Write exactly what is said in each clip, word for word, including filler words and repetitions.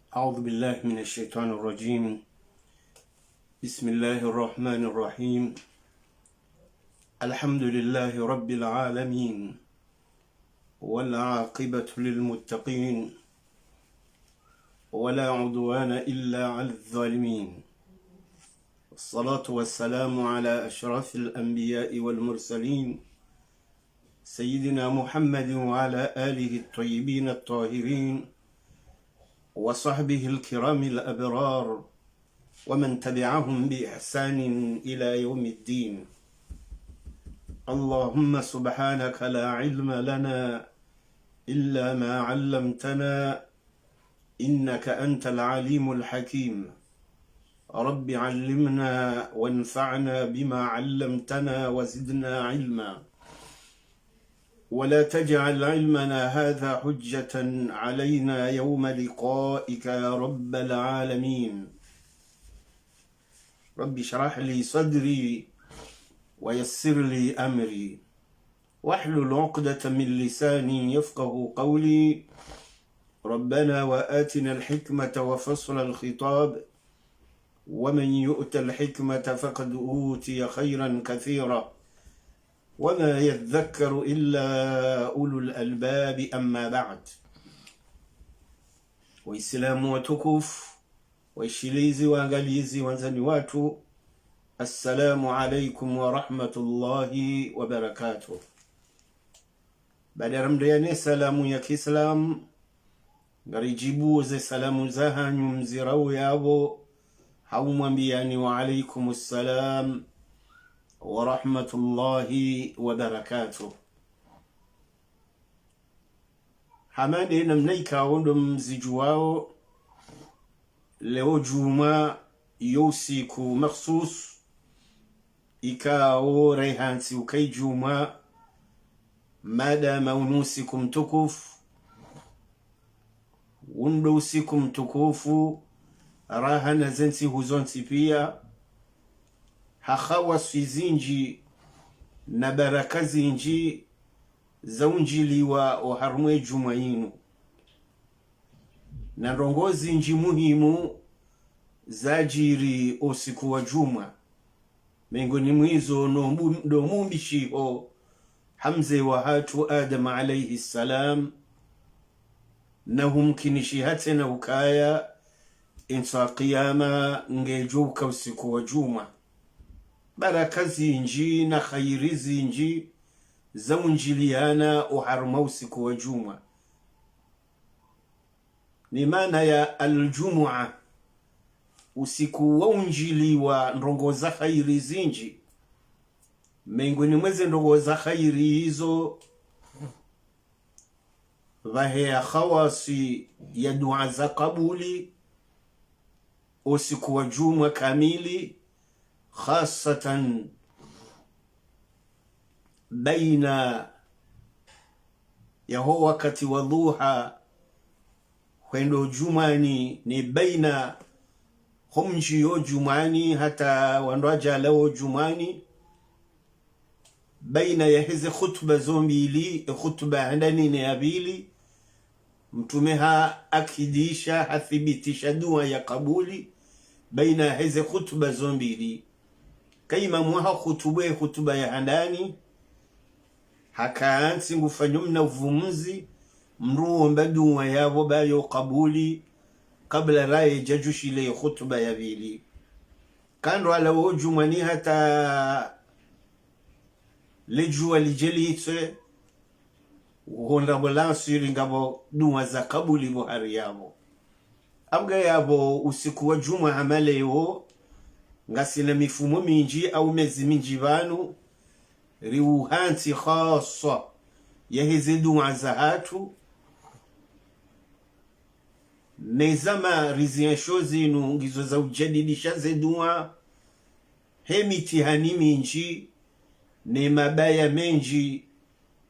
أعوذ بالله من الشيطان الرجيم. بسم الله الرحمن الرحيم. الحمد لله رب العالمين، والعاقبة للمتقين، ولا عدوان إلا على الظالمين، والصلاة والسلام على أشرف الأنبياء والمرسلين، سيدنا محمد وعلى آله الطيبين الطاهرين، وصحبه الكرام الأبرار، ومن تبعهم بإحسان إلى يوم الدين. اللهم سبحانك لا علم لنا إلا ما علمتنا، إنك أنت العليم الحكيم. رب علمنا وانفعنا بما علمتنا وزدنا علما. ولا تجعل علمنا هذا حجة علينا يوم لقائك يا رب العالمين. رب اشرح لي صدري ويسر لي أمري واحلل عقدة من لساني يفقه قولي. ربنا وآتنا الحكمة وفصل الخطاب، ومن يؤت الحكمة فقد أوتي خيرا كثيرا، وما يذكر إلا أولو الألباب، أما بعد. Waislamu watukufu, waishilizi, waangalizi, wandzani watru, assalamu alaikum wa rahmatullahi wa barakatuh. Baada ramdeyane salamu ya kiislamu, ngaridjibu ze salamu zahanyu mzirao yapvo, hau mwambiyani wa alaikum salam wa rahmatullahi wa barakatuh. Hama nde namna ikao ndo mzidjuwao, leo djumwa yo usiku makhsus ikao rehantsi ukayi djumwa, madama unu usiku mtukufu. Unu ndo usiku mtukufu, raha na ze ntsihu zontsi piya, ha khawaswi zindji na baraka zindji zaundjiliwa oharumwa ye djumwa yinu. Na ndrongoo zindji muhimu zadjiri o usiku wa djumwa. Mengoni mwa izo no mbu-, ndo mumbishiho ha mze wahatru Adam alaihi salam, na humkinishiha tsena ukaya entsu ya kiyama ngedjo uka usiku wa djumwa. Baraka zindji na kheri zindji zaundjiliana oharumwa usiku wa djumwa. Ni maana ya al-Djumua, usiku waundjiliwa ndrongoo za kheri zindji. Mengoni mwa ze ndrongoo za kheri izo, pvaheya khawaswi ya dua za kabuli, usiku wa djumwa kamili, khasatan baina yaho wakati wa dhuha hwendo djumwani, ne baina ho mdjiyo djumwani hata wandru wadjalao djumwani, baina yaheze khutuba zo mbili, e khutuba ya handani ne ya pvili, Mtrume ha akidisha, hathibitisha dua ya kabuli baina heze khutuba zo mbili. Ka imamu ha khutubu e khutuba ya handani, hakantsi ngufanyo mna uvumuzi, mdru uomba dua yapvo ba yo kabuli, kabla raye djadjushile e khutuba ya pvili. Ka ndo wala wo djumwani hata le djuwa lidje litswe, uhondra pvo lanswiri ngapvo dua za kabuli pvo hari yapvo. Apvo nga yapvo usiku wa djumwa hama leo, ngasina mifumo mindji au mezi mindji pvanu, riuhantsi khaswa yaheze dua zahatru, ne zama riziensho zinu ngizo za ujadidisha ze dua, he mitihani mindji, ne mabaya mendji,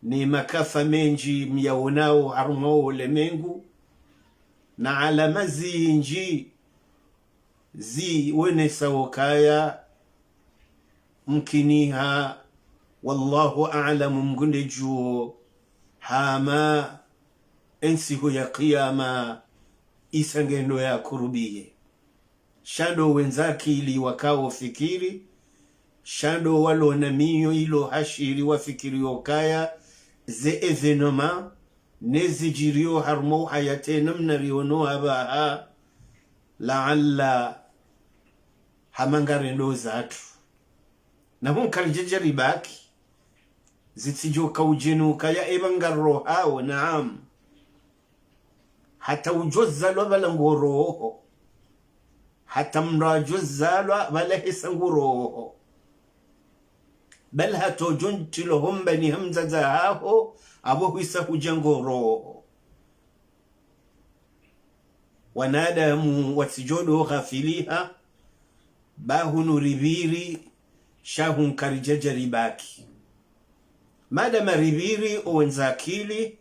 ne makafa mendji myaonao harumwa o ulemengu, na alama zindji zionesao ukaya mkiniha, wallahu a'lam, Mngu nde djuo, hama entsihu ya kiyama isa nge ndo yakurubiye. Sha ndo wendza akili wakao fikiri, sha ndo walo na miyo ilo hashiri wafikiri yokaya ze événement ne zidjiriyo harumwa uhayati namna riono apvaha, laalla hama ngarendo zatru. Na hu nkaridjadja ribaki, zitsidjoka udjeni ukaya eba ngariro hawo, naam. Hata udjo zalwa pvala ngoroho. Hata mndru adjo zalwa pvala hesa ngoroho. Bal hata udjo ntilwa hombani ha mdzadze haho, apvo hwisa hudja ngoroho. Wanadamu watsidjo do ghafiliha, ba hunu ripviri, sha hu nkaridjadja ribaki. Madama ripviri, owendza akili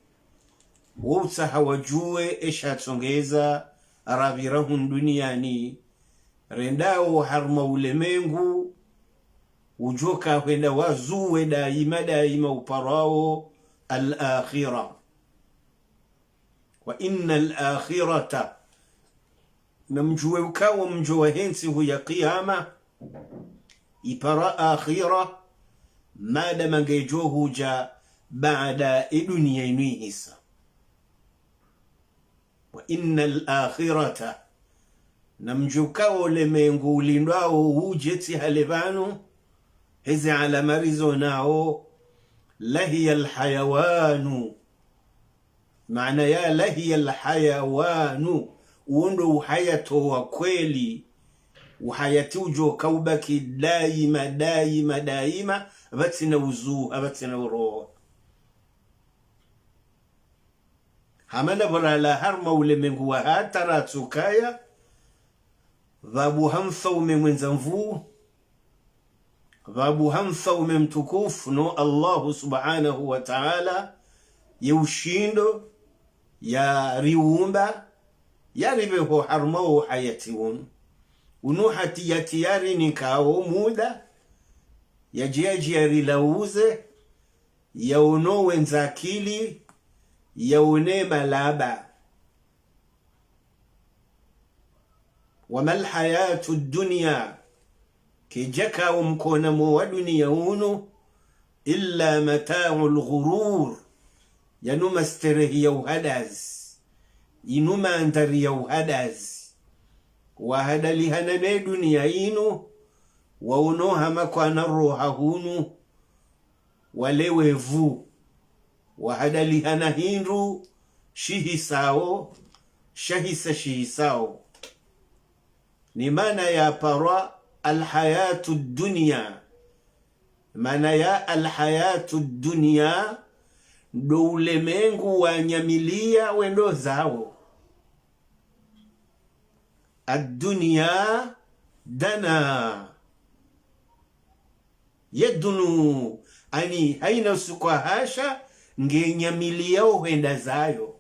wo utsaha wadjuwe esha tsongeza rapvira hunu duniani, rendao harumwa ulemengu udjoka hwenda wazuwe daima daima uparwao al-akhira. Wa inna al-akhirata, na mdjuwe ukaya mdjo wahe ntsihu ya kiyama, ipara akhira, madama ngedjo hudja baada e duniya inu ihisa. Wa inna al-akhirata, na mdjuwe ukaya ulemengu ulindwao udje tsi hale pvanu, heze alama rizo nao, lahiya al-hayawanu. Maana ya lahiya al-hayawanu, uwo ndo uhayati wa kweli, uhayati udjoka ubaki daima, daima, daima, pvatsina uzuha, pvatsina uroha. Hama na pvo ralawa harumwa ulemengu wa hatwari tsukaya, pvapvo ha mfaume mwendza nvuu, pvapvo ha mfaume mtukufu no Allahu subhanahu wa ta'ala, ye ushindo, yariumba, yaripveho harumwa uhayati unu. Unu hati yati yarinikao muda, yadje yadje yarilauze, yaono wendza akili, yaone malaba. Wa mal hayatu dunya, kedjaka omkona mo wa duniya unu, illa mata'ul ghurur, yanu masterehi ya uhadazi, inu mandhari ya uhadazi. Wahadalihana ne duniya inu, waono hama kwana roha hunu, walewe vu, wahadalihana hindru shihisao, shahisa shihisao. Ni maana ya parwa al-hayatu dunya. Maana ya al-hayatu dunya, ndo ulemengu wa nyamiliya wendo zawo. Ad-dunya dana. Yadunu, ani haina usiku wahasha nge nyamiliya uhenda zayo.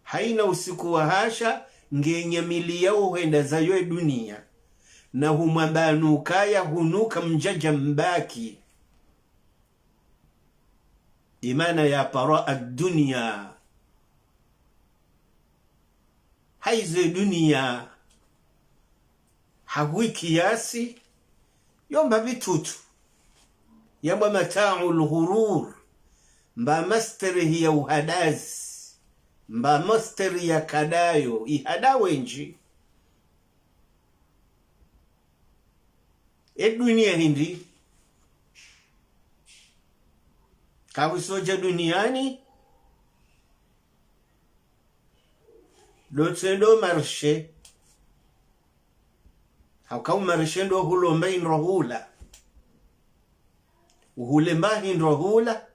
Haina usiku wahasha nge nyamiliya uhenda zayo e duniya. Na humwambanu ukaya hunu kamdjadja mbaki. Imana ya parwa ad-dunya. Haizo e duniya, ha hwi kiyasi, yo mba pvitrutu. Yambwa mata'ul ghurur, mba masterehi ya uhadazi, mba masterehi ya kadayo, ihada wendji. E duniya hindri, kahwisodja duniyani, ndo tsendo marché. Hauka o marché ndo hulo mba hindru hula. Uhule mba hindru hula.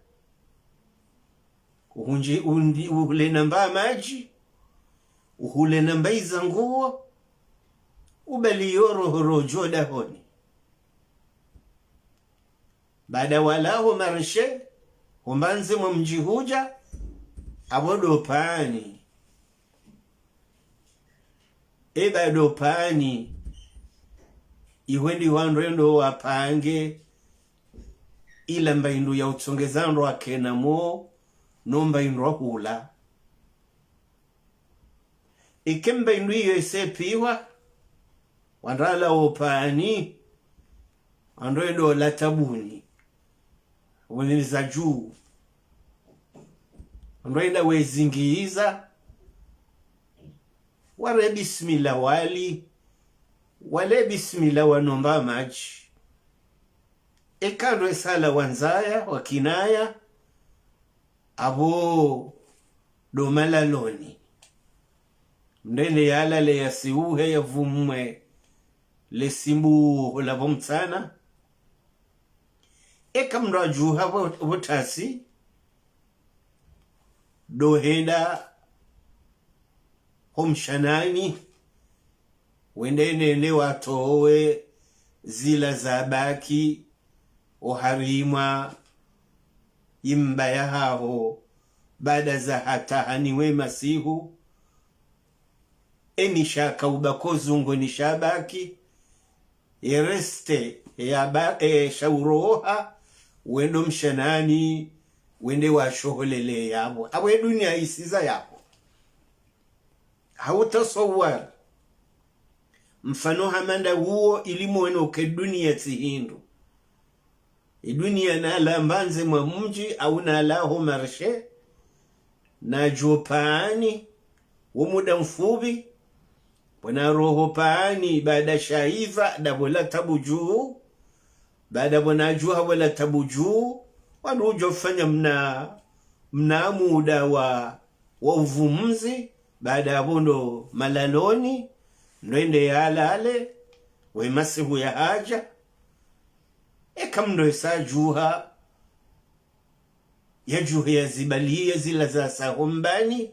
Uhundji, undi, uhule na mba madji. Uhule na mba iza nguo. Ubali yo roho rodjo dahoni. Baada walawa ho marché, ho mbandze mwa mdji hudja, apvo ndo pvani. Eba ndo pvani, ihwe ndi wandru wendo wapange, ila mba hindru ya utsongeza ndro wakena mo, no mba hindru wa hula. Eka mba indru iyo isepvihwa, wandru walawa opvani, wandru wende ola tabuni, wende za dju, wandru wende wezingiza, ware bismillah wali, wale bismillah wanomba madji. Eka ndo esala wandzaya, wakinaya, apvo ndo malaloni. Mndru yende yalale yasiuhe yavumwe lesimbu lapvo mtsana. Eka mndru adjuha pvo, pvo tasi, ndo henda ho mshanani, wende nende watowe zila zabaki oharimwa imba yahaho, baada za hatahaniwe masihu, eni shaka ubako zungo ni shabaki, ereste yaba, e, shauroha, wende mshanani, wende washoholele yapvo. Apvo edunia isiza yapvo. Hautasawar. Mfano hama nda uwo ili mwone uka edunia tsi hindru. Edunia nala mbandze mwa mdji au nala ho marshe, nadjo pvani, wo muda mfupvi, pvo naroho pvani, baada shaiva, ndapvo la tabu dju, baada pvo nadjuha pvo la tabu dju, wandru udjo fanya mna, mna muda wa, wa uvumzi, baada yapvo ndo malaloni, ndo ende yalale, we masihu yahadja, eka mndru esa djuha, yadjuhe yazibaliye zila zasa ho mbani,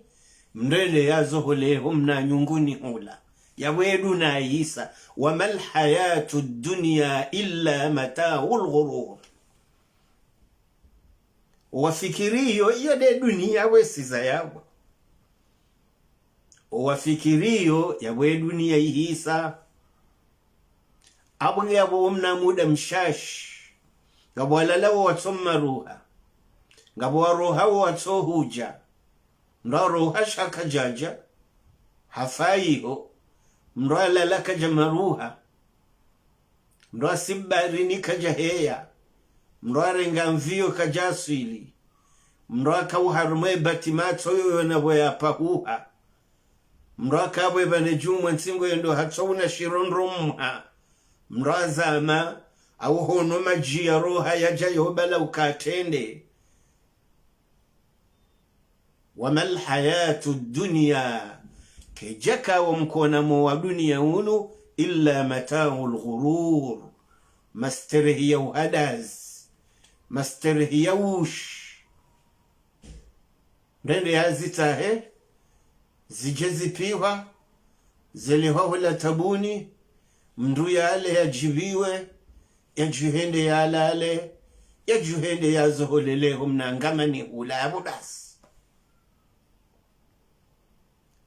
mndru ende yazohole ho mna nyunguni hula. Yapvo edunia isa, وما الحياة الدنيا إلا متاع الغرور. Owafikiriyo, iyo nde dunia wesiza yapvo. Owafikiriyo, yapvo edunia ihisa. Apvo nge yapvo omna muda mshashi. Ngapvo walala wo watso maruha. Ngapvo waroha wo watso hudja. Mndru aroha sha kadjadja, hafa iho. Mndru alala kadja maruha. Mndru asibarini kadja heya. Mndru arenga mviyo kadja aswili. Mndru aka uharumwe bati matso yoyo na pvo yapahuha. Mndru aka pvwe pvane djumwa ntsingo yendo hatso una shirondro mha. Mndru azama, au hono madji ya roha yadja yobala ukatrende. وما الحياة الدنيا, kedjaka wo mkonamo wa dunia unu, إلا متاع الغرور, masterehi ya uhadazi, masterehi ya ushi. Ndende yazitahe, zidje zipvihwa, zelehwa hula tabuni, mndru yale yadjipviwe, yadjuhende yalale, yadjuhende yazoholele ho mna ngamani hula yapvo basi.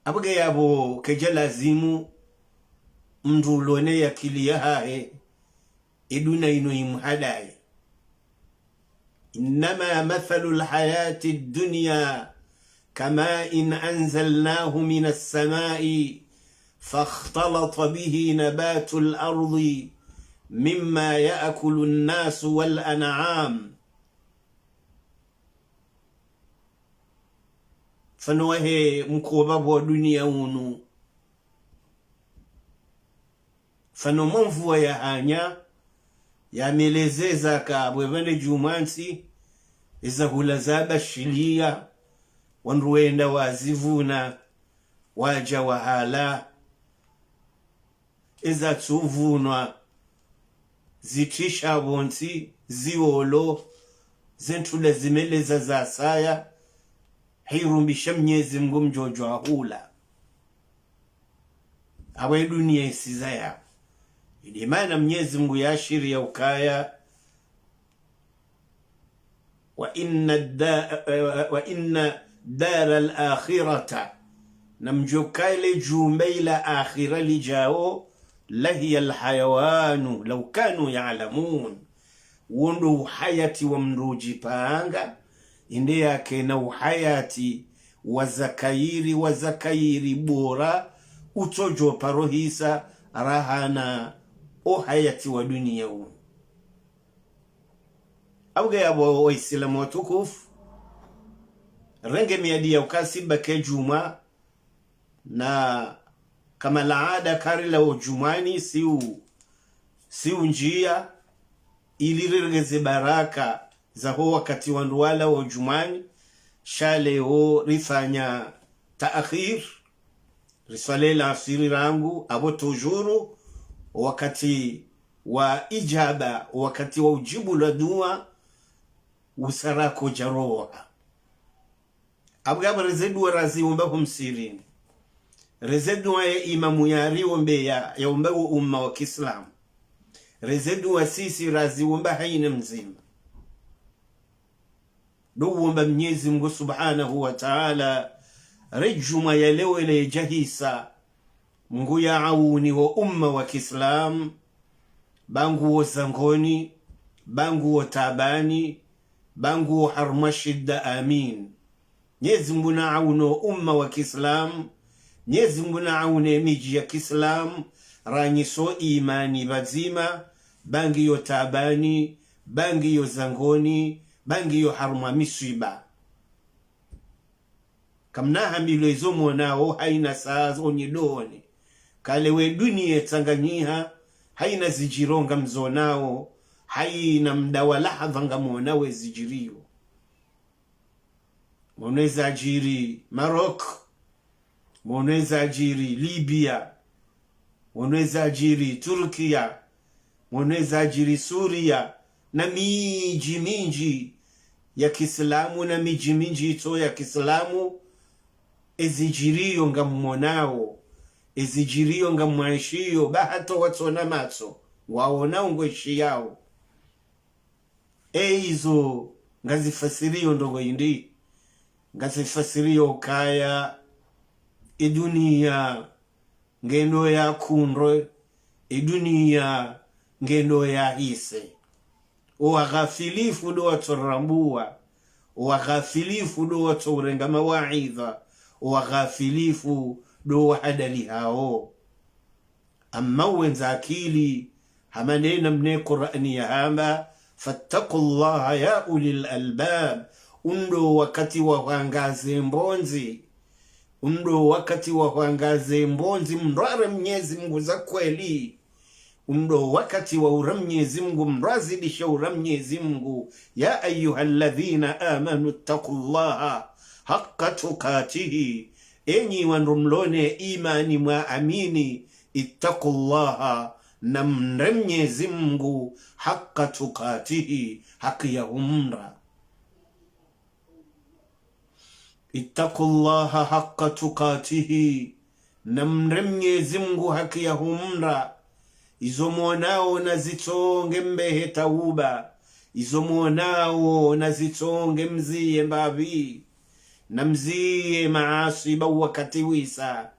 Apvo nge yapvo kedja lazimu mndru ulone yakili yahahe, edunia inu imhadaye. إنما مثل الحياة الدنيا كماء أنزلناه من السماء فاختلط به نبات الأرض مما يأكل الناس والأنعام. Mfano wahe mkoba pvo dunia unu. Mfano mwa mvua yahanya, yamelezeza ka pvwe pvane djumwa ntsi, ezahula zabashiliya, wandru wenda wazivuna, wadja wahala. Eza tsuvunwa, zitrisha pvontsi, ziolo, zentrula zimeleza zasaya, hirumbisha Mnyezi Mngu mdjodjo ahula. Apvo edunia isiza yapvo. Inde mana Mnyezi Mngu yashiri ya ukaya, وإن الدا-، وإن الدار الآخرة, na mdjo kaya le djumba ila akhira lidjao, لهي الحيوان لو كانوا يعلمون. Wo ndo uhayati wa mndru udjipanga, inde yakena uhayati wa zakayiri, wa zakayiri bora, utsodjo paro hisa rahana o hayati wa duniya unu. Abwe yapvo, Waislamu watukufu, renge miadi ya ukaya si baki djumwa, na kama laada kari lawo djumwani, si u, si undjia, ili riregeze baraka zaho wakati wandru walawo djumwani, sha leo rifanya taakhir, riswali lasiri rangu, apvo toujours wakati wa ijaba, wakati wa udjibu la dua, usa rako djaroha. Apvo ngapvo reze dua raziomba ho msirini. Reze dua ye imamu yariombe ya, yaombe wo umma wa kiislamu. Reze dua sisi raziomba hayina mdzima. Ndo uomba Mnyezi Mngu Subhanahu wa Ta'ala, re djumwa ya leo ile yadjahisa, Mngu ya auni wo umma wa kiislamu, ba nguwo zangoni, ba nguwo taabani, ba nguwo harumwa shida, amin. Mnyezi Mngu na auni wo umma wa kiislamu, Mnyezi Mngu na auni ye midji ya kiislamu, ranyiso imani pvadzima, ba ngiyo taabani, ba ngiyo zangoni, ba ngiyo harumwa miswiba. Kamna hambilwa izo mwonao hayina saa zo nyi doni. Kale we duniya tsanganyiha, hayina zidjiro ngamzonao, hayina mda wa lahadha ngamwonao ezidjiriyo. Mwono ezadjiri Maroc, mwono ezadjiri Libya, mwono ezadjiri Turkiya, mwono ezadjiri Suriya, na midji mindji ya kiislamu, na midji mindji itso ya kiislamu, ezidjiriyo ngamwonao, ezidjiriyo ngamwaishiyo, ba hata watsona matso, ngwaonao ngwaishiyao. E izo ngazifasiriyo ndrongo hindri? Ngazifasiriyo ukaya eduniya ngendo yakundre, eduniya ngendo yahise. Owaghafilifu ndo watsorambua, owaghafilifu ndo watsourenga mawaidha, owaghafilifu ndo wahadalihao. Amma wendza akili, hama nde namna Kur'ani yahamba, فاتقوا الله يا أولي الألباب. Undo wakati wa hwangaze mbondzi. Undo wakati wa hwangaze mbondzi, mndru are Mnyezi Mngu za kweli. Undo wakati wa ura Mnyezi Mngu, mndru azidishe ura Mnyezi Mngu. يا أيها الذين آمنوا اتقوا الله حق تقاته. Enyi wandru mlo ne imani mwaamini, اتقوا الله, namre Mnyezi Mngu, حق تقاته, haki ya humra. اتقوا الله حق تقاته, namre Mnyezi Mngu haki ya humra. Izo mwonao nazitsonge mbehe tauba, izo mwonao nazitsonge mziye mbapvi. Namziye maaswi ba wakati wisa,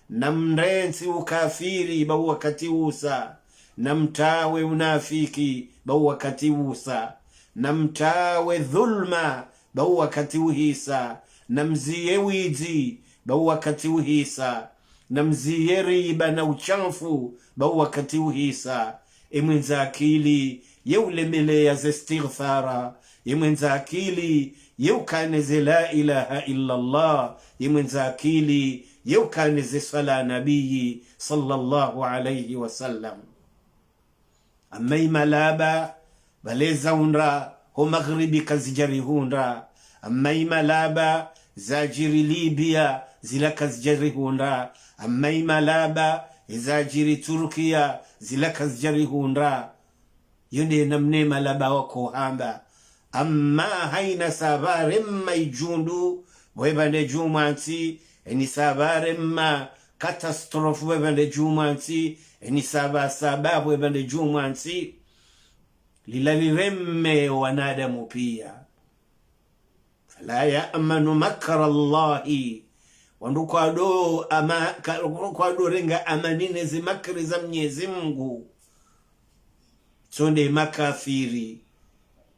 namrentsi ukafiri ba wakati wusa, namtawe unafiki ba wakati wusa, namtawe dhulma ba wakati uhisa, namziye widzi ba wakati uhisa, namziye riba na ushamfu ba wakati uhisa. Emwendza akili, ye ulemeleya ze istighfara, emwendza akili, ye ukane ze لا إله إلا الله, emwendza akili, ye ukane ze swala nabiyi, صلى الله عليه وسلم. Amma imalaba, pvale zahundra, ho maghribi kazidjarihundra. Amma imalaba, zadjiri Libya, zila kazidjarihundra. Amma imalaba, ezadjiri Turkiya, zila kazidjarihundra. Yo nde namna emalaba wakohamba. Amma hayina sababu remma idjundu, pvwepvandre djumwantsi, eni sababu remma catastrophe pvwepvandre djumwantsi, eni saba sababu pvwepvandre djumwantsi. Lila lireme wanadamu piya. فلا يأمن مكر الله. Wandru kwado ama-, ka-, kwado renga amani ne ze makri za Mnyezi Mngu. Tso nde makafiri.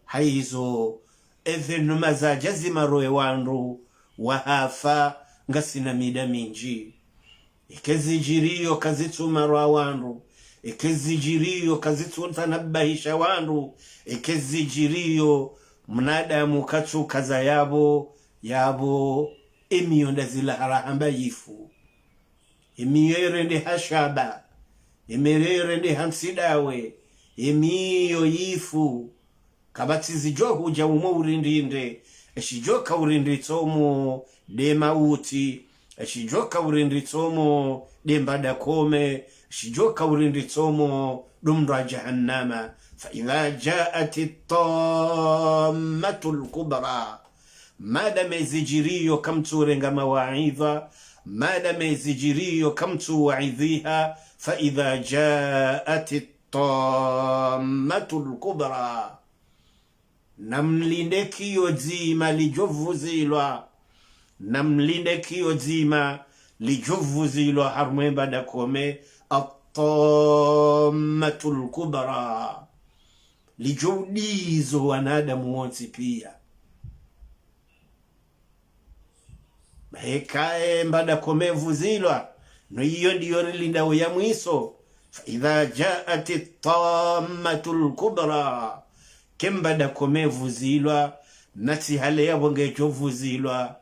Hayizo, événement zadja zimaro ye wandru wahafa ngasina mida mindji. Eka zidjiriyo kazitsu marwa wandru, eka zidjiriyo kazitsu tanabahisha wandru, eka zidjiriyo mwanadamu katsukaza yapvo, yapvo emiyo ndazila harahamba yifu. Emiyo irendeha shaba, emiyo irendeha ntsidawe, emiyo yifu. Kapvatsi zidjo hudja umo urindinde, eshidjoka urinditsomo nde mauti, eshidjoka urinditsomo nde mbada kome, eshidjoka urinditsomo ndo mndro wa jahannama. فإذا جاءت الطامة الكبرى. Madame zidjiriyo kamtsu renga mawaidha, madame zidjiriyo kamtsu waidhiha, فإذا جاءت الطامة الكبرى. Namlinde kiyo dzima lidjo vuzilwa. Namlinde kiyo dzima lidjo vuzilwa harumwa embada kome, الطامة الكبرى. Lidjo udizo wanadamu wontsi piya. Eka embada kome vuzilwa, no iyo ndiyo rilindao ya mwiso. فإذا جاءت الطامة الكبرى. Eka embada kome vuzilwa, natsi hale yapvo ngedjo vuzilwa.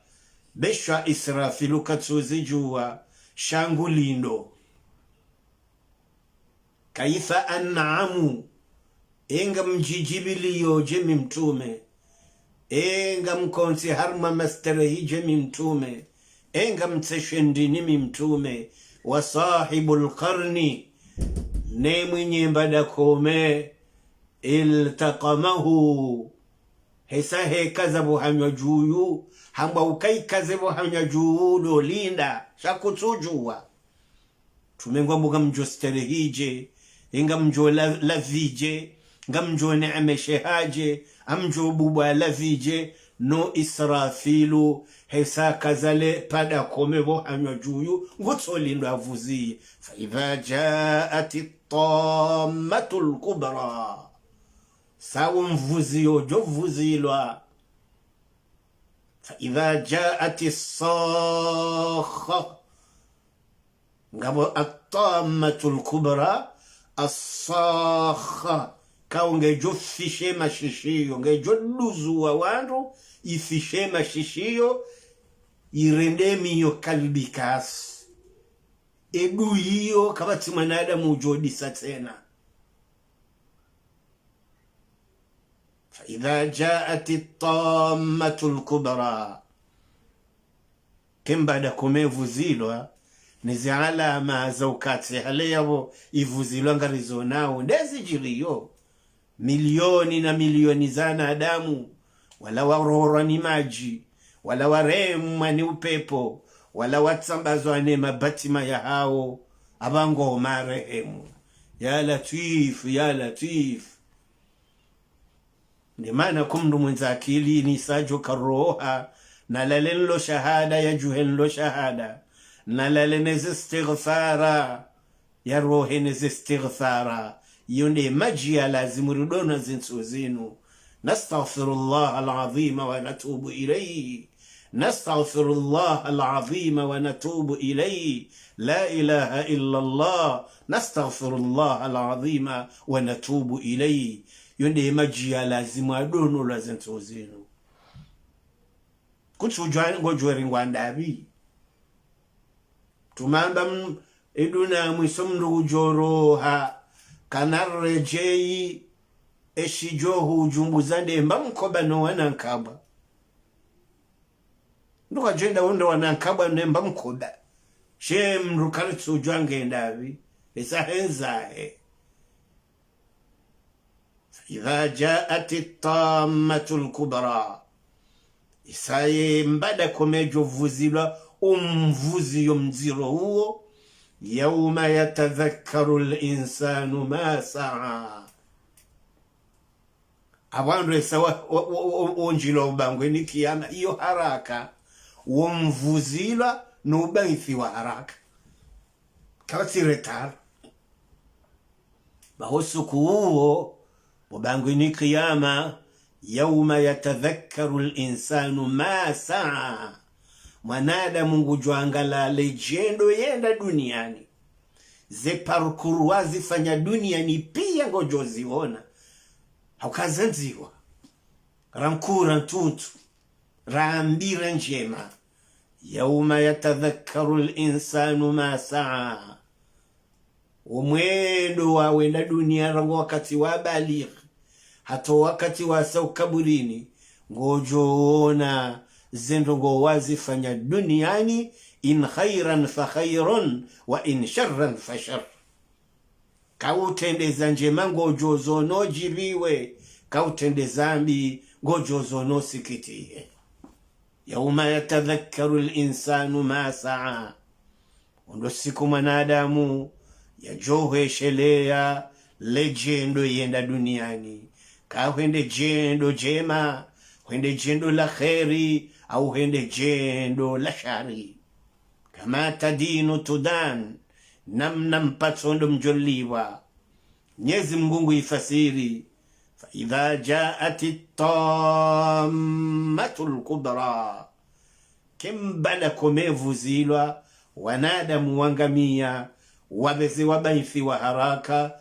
Be sha Israfilu katsuzidjuwa, sha ngulindo. كيف أنعم. Enga mdjidjibiliyo dje mi mtrume. Enga mkontsi harumwa masterehi dje mi mtrume. Enga mtseshe ndini mi mtrume. وصاحب القرن. Ne mwinyi embada kome. التقمه. Hesa hekaza pvo hanywa djuyu. Hamba ukaikaze pvo hanywa djuyu ndo linda. Sha kutsudjuwa. Mtrume ngwambo ngamdjo sterehi dje, ngamdjo la-, lavi dje, ngamdjo neemesheha dje, ngamdjo bubwa lavi dje, no Israfilu, hesa kaza le pvada kome pvo hanywa djuyu, ngutso lindwa avuziye. فإذا جاءت الطامة الكبرى. Sa wo mvuziyo djo vuzilwa. فإذا جاءت الصاخة. Ngapvo الطامة الكبرى، الصاخة. Kawo ngedjo fishe mashishiyo, ngedjo duzuwa wandru, ifishe mashishiyo, irende miyo kalbikasi. Edu iyo kapvatsi mwanadamu udjo disa tsena. فإذا جاءت الطامة الكبرى. Eka embada kome vuzilwa, ne zi alama za ukatsi hale yapvo ivuzilwa ngarizonao, nde zidjiriyo. Milioni na milioni za wanadamu, wala warorwa ni madji, wala waremwa ni upepvo, wala watsambazwa ne mabatima yahawo, apvango marehemu. Ya Latwif, ya Latwif. Nde mana ko mndru mwendza akili nisa djo karoha, nalale nlo shahada, yadjuhe nlo shahada, nalale ne ze istighfara, yarohe ne ze istighfara. Iyo nde madji ya lazimu ridonwa zintsu zinu. نستغفر الله العظيم ونتوب إليه. نستغفر الله العظيم ونتوب إليه. لا إله إلا الله. نستغفر الله العظيم ونتوب إليه. Iyo nde madji ya lazimu adonolwa zintsu zinu. Kutsudjuwa ngodjuwa ringwa ndapvi. Tumamba m-, eduna mwiso mndru udjoroha, kana redjeyi, eshidjo hudjumbuza nde mba mkoba no wana nkabwa. Mndru kadjenda wonde wana nkabwa ne mba mkoba. She mndru karitsudjuwa ngendapvi, esa hendza he. فإذا جاءت الطامة الكبرى. Isa ye mbada kome djo vuzilwa, umvuziyo mdziro uwo. يوم يتذكر الإنسان ما سعى. Apvo wandru esa wa, wa, wa, wa, wondjilwa ubangweni kiyama, iyo haraka, womvuzilwa no ubaithiwa haraka. Kapvatsi retard. Ba wo usiku uwo, ubangweni kiyama, يوم يتذكر الإنسان ما سعى. Mwanadamu ngudjo angalia ledjendo yenda duniani. Ze parcours wazifanya duniani piya ngodjo ziona. Hauka zandziwa. Rankura ntuntu. Rambira ndjema. يوم يتذكر الإنسان ما سعى. Wo mwendo wa wenda dunia rangu wakati wa balighi, hata wakati wa sa ukaburini, ngodjo ona ze ndrongo wazifanya duniani, إن خيرا فخير وإن شرا فشر. Kautrendeza ndjema ngodjo zono djipviwe, kautrendeza mbi ngodjo zono sikitihe. يوم يتذكر الإنسان ما سعى. Wo ndo siku mwanadamu yadjo hweshelea ledjendo yenda duniani. Ka hwende djendo ndjema, hwende djendo la kheri, au hwende djendo la shari. كما تدين تدان, namna mpatso ndo mdjo lipvwa. Mnyezi Mngu ngu ifasiri, فإذا جاءت الطامة الكبرى. Kembala kome pvuzilwa, wanadamu wangamia, wapveze wabaithiwa haraka,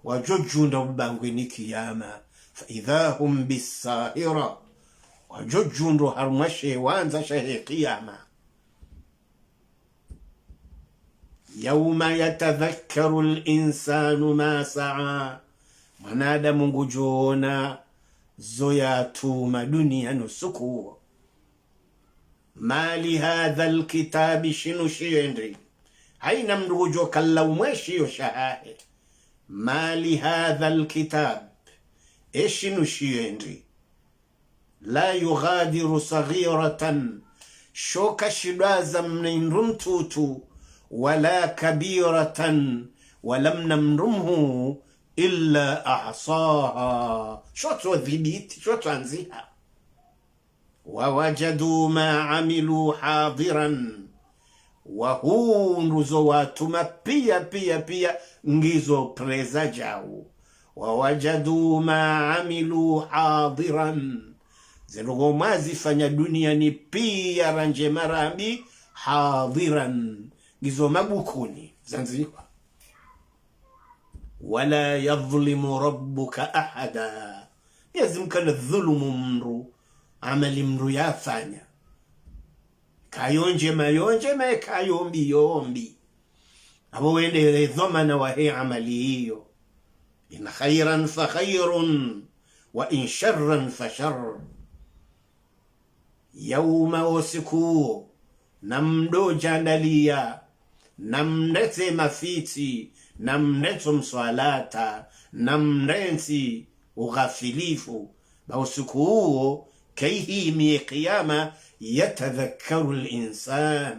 wadjo djundra ubangweni kiyama. فإذا هم بالساهرة. Wadjo djundra harumwa she wandza shahe kiyama. يوم يتذكر الإنسان ما سعى. Mwanadamu ngudjo ona zo yatuma duniani usiku wo. ما لهذا الكتاب, shinu shiyo ndri? Haina mndru ngudjo kala umwe shiyo shahahe. ما لهذا الكتاب, e shinu shiyo ndri? لا يغادر صغيرة, sho kashidwaza mna mndru mtiti, ولا كبيرة, wala mna mndru mhuu, إلا أحصاها, sho tso dhibiti, sho tso andziha. ووجدوا ما عملوا حاضرا, wahundru zo watuma piya, piya, piya, ngizo preza djao. ووجدوا ما عملوا حاضرا. Ze ndrongo mwazifanya duniani piya ra ndjema ra mbi, حاضرا. Ngizo mabukuni, zandzikwa. ولا يظلم ربك أحدا. Mnyezi Mngu kana dhulumu mndru, amali mndru yafanya. Kayo ndjema yo ndjema, kayo mbi yo mbi. Apvo wendele dhwamana wahe amali iyo. إن خيرا فخير وإن شرا فشر. Yauma, wo usiku uwo, namdodjandaliya, namrentsi mafitsi, namrentsi mswalata, namrentsi ughafilifu. Ba usiku uwo, kayihimi ye kiyama, يتذكر الإنسان.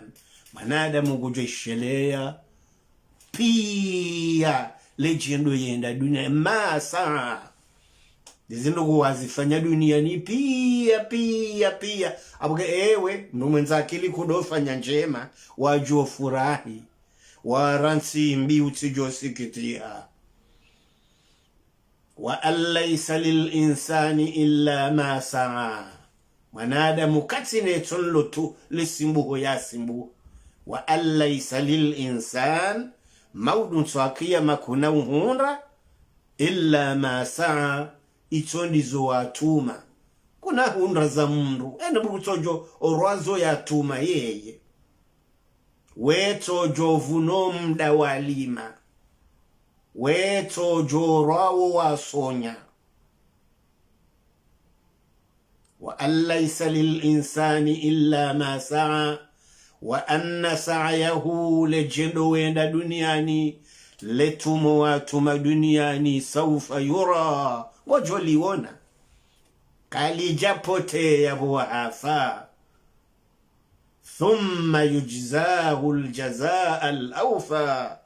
Mwanadamu ngudjo isheleya, piya, ledjendo yenda duniani, ما سعى. Ndezi ndrongo wazifanya duniani, piya, piya, piya. Apvo ke ewe, mndru mwendza akili kudofanya ndjema, wadjo furahi. Warantsi mbi utsidjo sikitiha. وأن ليس للإنسان إلا ما سعى. Mwanadamu katsina itsonlo tu lisimbuho yasimbuho. وأن ليس للإنسان, maudu ntsu ya kiyama kuna uhundra, إلا ما سعى, itso ndizo watuma. Kuna hundra za mndru, ene buku tsodjo orwa zo yatuma yeye. We tsodjo vuno mda walima. We tsodjo orwa wo wasonya. وأن ليس للإنسان إلا ما سعى وأن سعيه, ledjendo wenda duniani, letumo watuma duniani, سوف يرى, ngodjo liona. Kalidja poteya pvo wahafa. ثم يجزاه الجزاء الأوفى.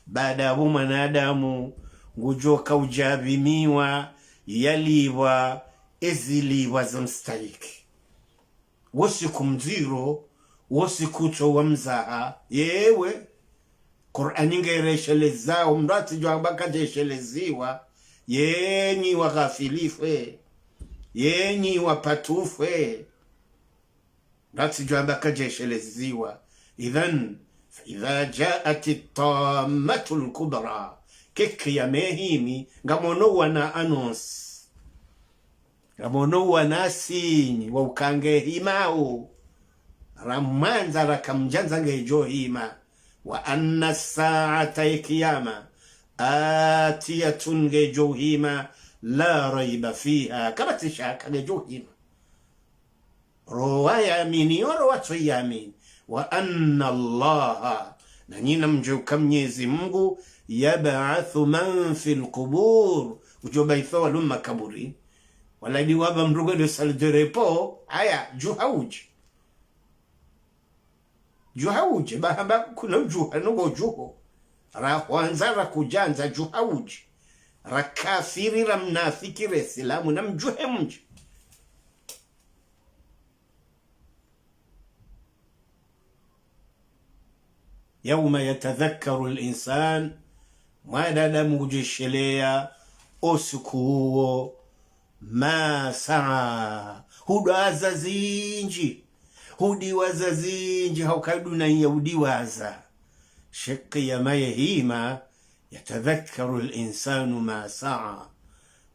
Baada yapvo mwanadamu ngudjo kaudjapvimiwa, yalipvwa ezilipvwa zamstahiki. Wo usiku mdziro, wo usiku tso wa mzaha, yewe. Kur'ani ngereshelezao, mndru atsidjo amba kadjesheleziwa, yenyi waghafilifu, yenyi wapvatufu. Ngatsidjo amba kadjesheleziwa. Idhan, فإذا جاءت الطامة الكبرى. Ke kiyama yehimi, ngamono wana annonce. Ngamono wana signe, wa uka ngehimao. Ra mwandza ra kamdjandza ngedjo hima. وأن الساعة, ye kiyama, آتية, ngedjo hima, لا ريب فيها, kapvatsi shaka ngedjo hima. Ro wayamini, yo ro watsoyamini. وأن الله, na nyi namdjuwe uka Mnyezi Mngu, يبعث من في القبور, udjo baitha walo makaburini. Wala ndi wamba mndru ngwendo salle de repos, haya, djuha udje. Djuha udje, ba hamba kuna udjuha, nungo djuho. Ra hwandza, ra kudjandza, djuha udje. Ra kafiri, ra mnafiki, re silamu, namdjuhe mdje. يوم يتذكر الإنسان, mwanadamu ngudjesheleya o usiku uwo, ما سعى, hudiwaza zindji, hudiwaza zindji, ha uka duna iya hudiwaza. She kiyama yehima, يتذكر الإنسان ما سعى.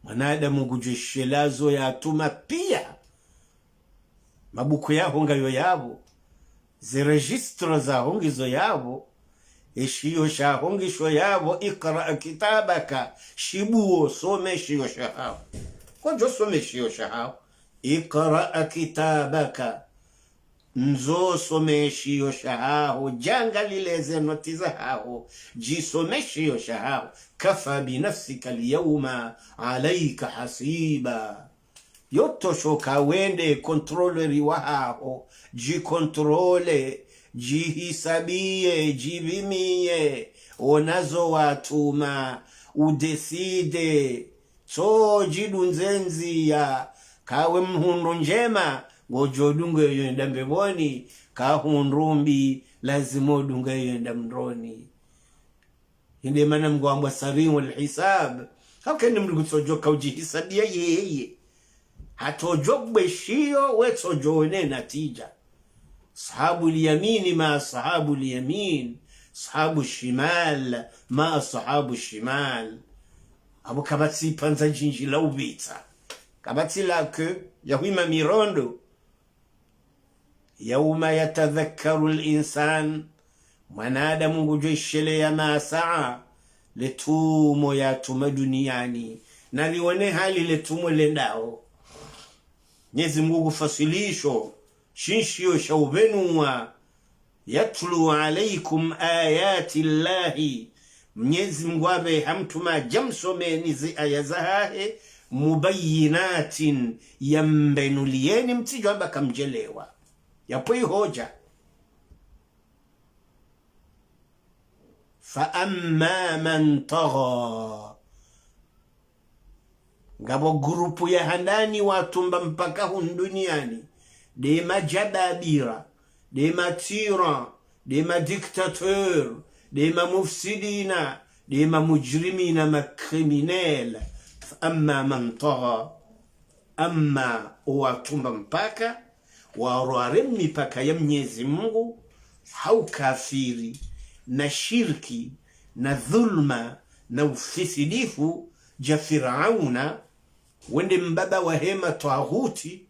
Mwanadamu ngudjesheleya zo yatuma piya. Mabuku yaho ngayo yapvo. Ze registre zaho ngizo yapvo. Eshiyo shaho ngisho yapvo. اقرأ كتابك. Shibuwo, some shiyo shahaho. Kodjo some shiyo shahaho. اقرأ كتابك. Ndzo some shiyo shahaho. Djangalile ze notes zahaho. Djisome shiyo shahaho. كفى بنفسك اليوم عليك حسيبا. Yo tosho ka wende contrôleur wahaho, djicontrôle, djihisabiye, djipvimiye, ona zo watuma, udécide, tso djidunze ndziya, ka we mhundru ndjema, ngodjo dunga yo yenda mbepvoni, ka hundru mbi, lazima udunge yo yenda mroni. Hinde mana Mngu hamba سريع الحساب. Hauka eni mndru kutsodjo ka udjihisabiya yeye. Hata udjo bweshiyo, we tsodjo one natija. أصحاب اليمين ما أصحاب اليمين. أصحاب الشمال ما أصحاب الشمال. Apvo kapvatsi ipvandza djindji la upvitsa. Kapvatsi la queue ya hwima mirondo. يوم يتذكر الإنسان, mwanadamu ngudjesheleya ما سعى, le tumo yatuma duniyani. Narione hali le tumo lendao. Mnyezi Mngu ngufasilisho, shinshiyo sha upvenuwa. يتلو عليكم آيات الله. Mnyezi Mngu apve hamtuma djamsomeni zi aya zahahe, مبينات, yambenuliyeni mtsidjo amba kamdjelewa. Yapvo ihodja. فأما من طغى. Ngapvo groupe ya handani watumba mpaka hunu duniyani, nde madjababira, nde matyran, nde madictateur, nde mamufsidina, nde mamujrimina, macriminel. فأما من طغى. Amma owatumba mpaka, warware mipaka ya Mnyezi Mngu, ha ukafiri, na shirki, na dhulma, na ufisidifu, dja Firauna, wende mbaba wahe matwaghuti,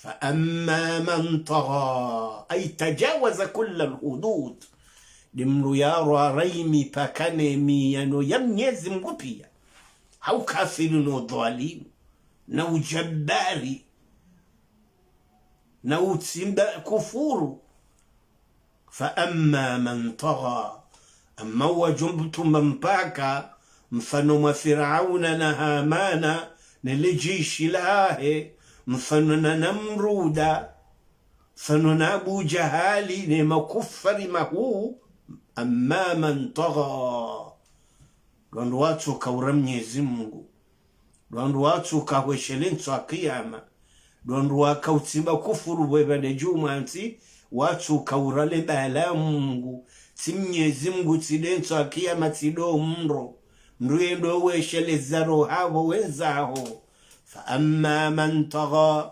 فأما من طغى، أي تجاوز كل الحدود. Nde mndru yarwara imipaka ne miyano ya Mnyezi Mngu piya. Ha ukafiri no udhwalimu, na ujabari, na utsimba kufuru. فأما من طغى. Amma wadjo mtumba mpaka, mfano mwa Firauna na Hamana, ne le djeshi lahe, mfano na Namruda, mfano na Abu Jahali, ne makufari mahuu, أما من طغى. Ndo wandru watsoka ura Mnyezi Mngu. Ndo wandru watsoka hweshele ntsu ya kiyama. Ndo wandru waka utsimba kufuru bweba nde djumwa ntsi, watsoka ura le bala Mngu. Tsi Mnyezi Mngu, tsi nde ntsu ya kiyama, tsi ndo mndro. Mndru yendo wesheleza roho hapvo wendzaho. فأما من طغى.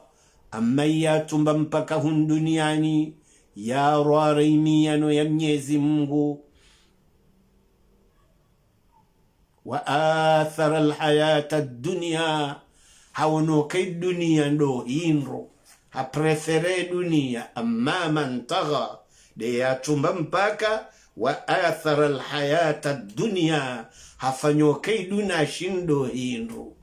Amma yatumba mpaka hunu duniani, yarwara ye miyano ya Mnyezi Mungu. وآثر الحياة الدنيا, haono uka ye duniya ndo hindru, ha préféré duniya. أما من طغى, nde yatumba mpaka, وآثر الحياة الدنيا, hafanya uka ye duniya shi ndo hindru.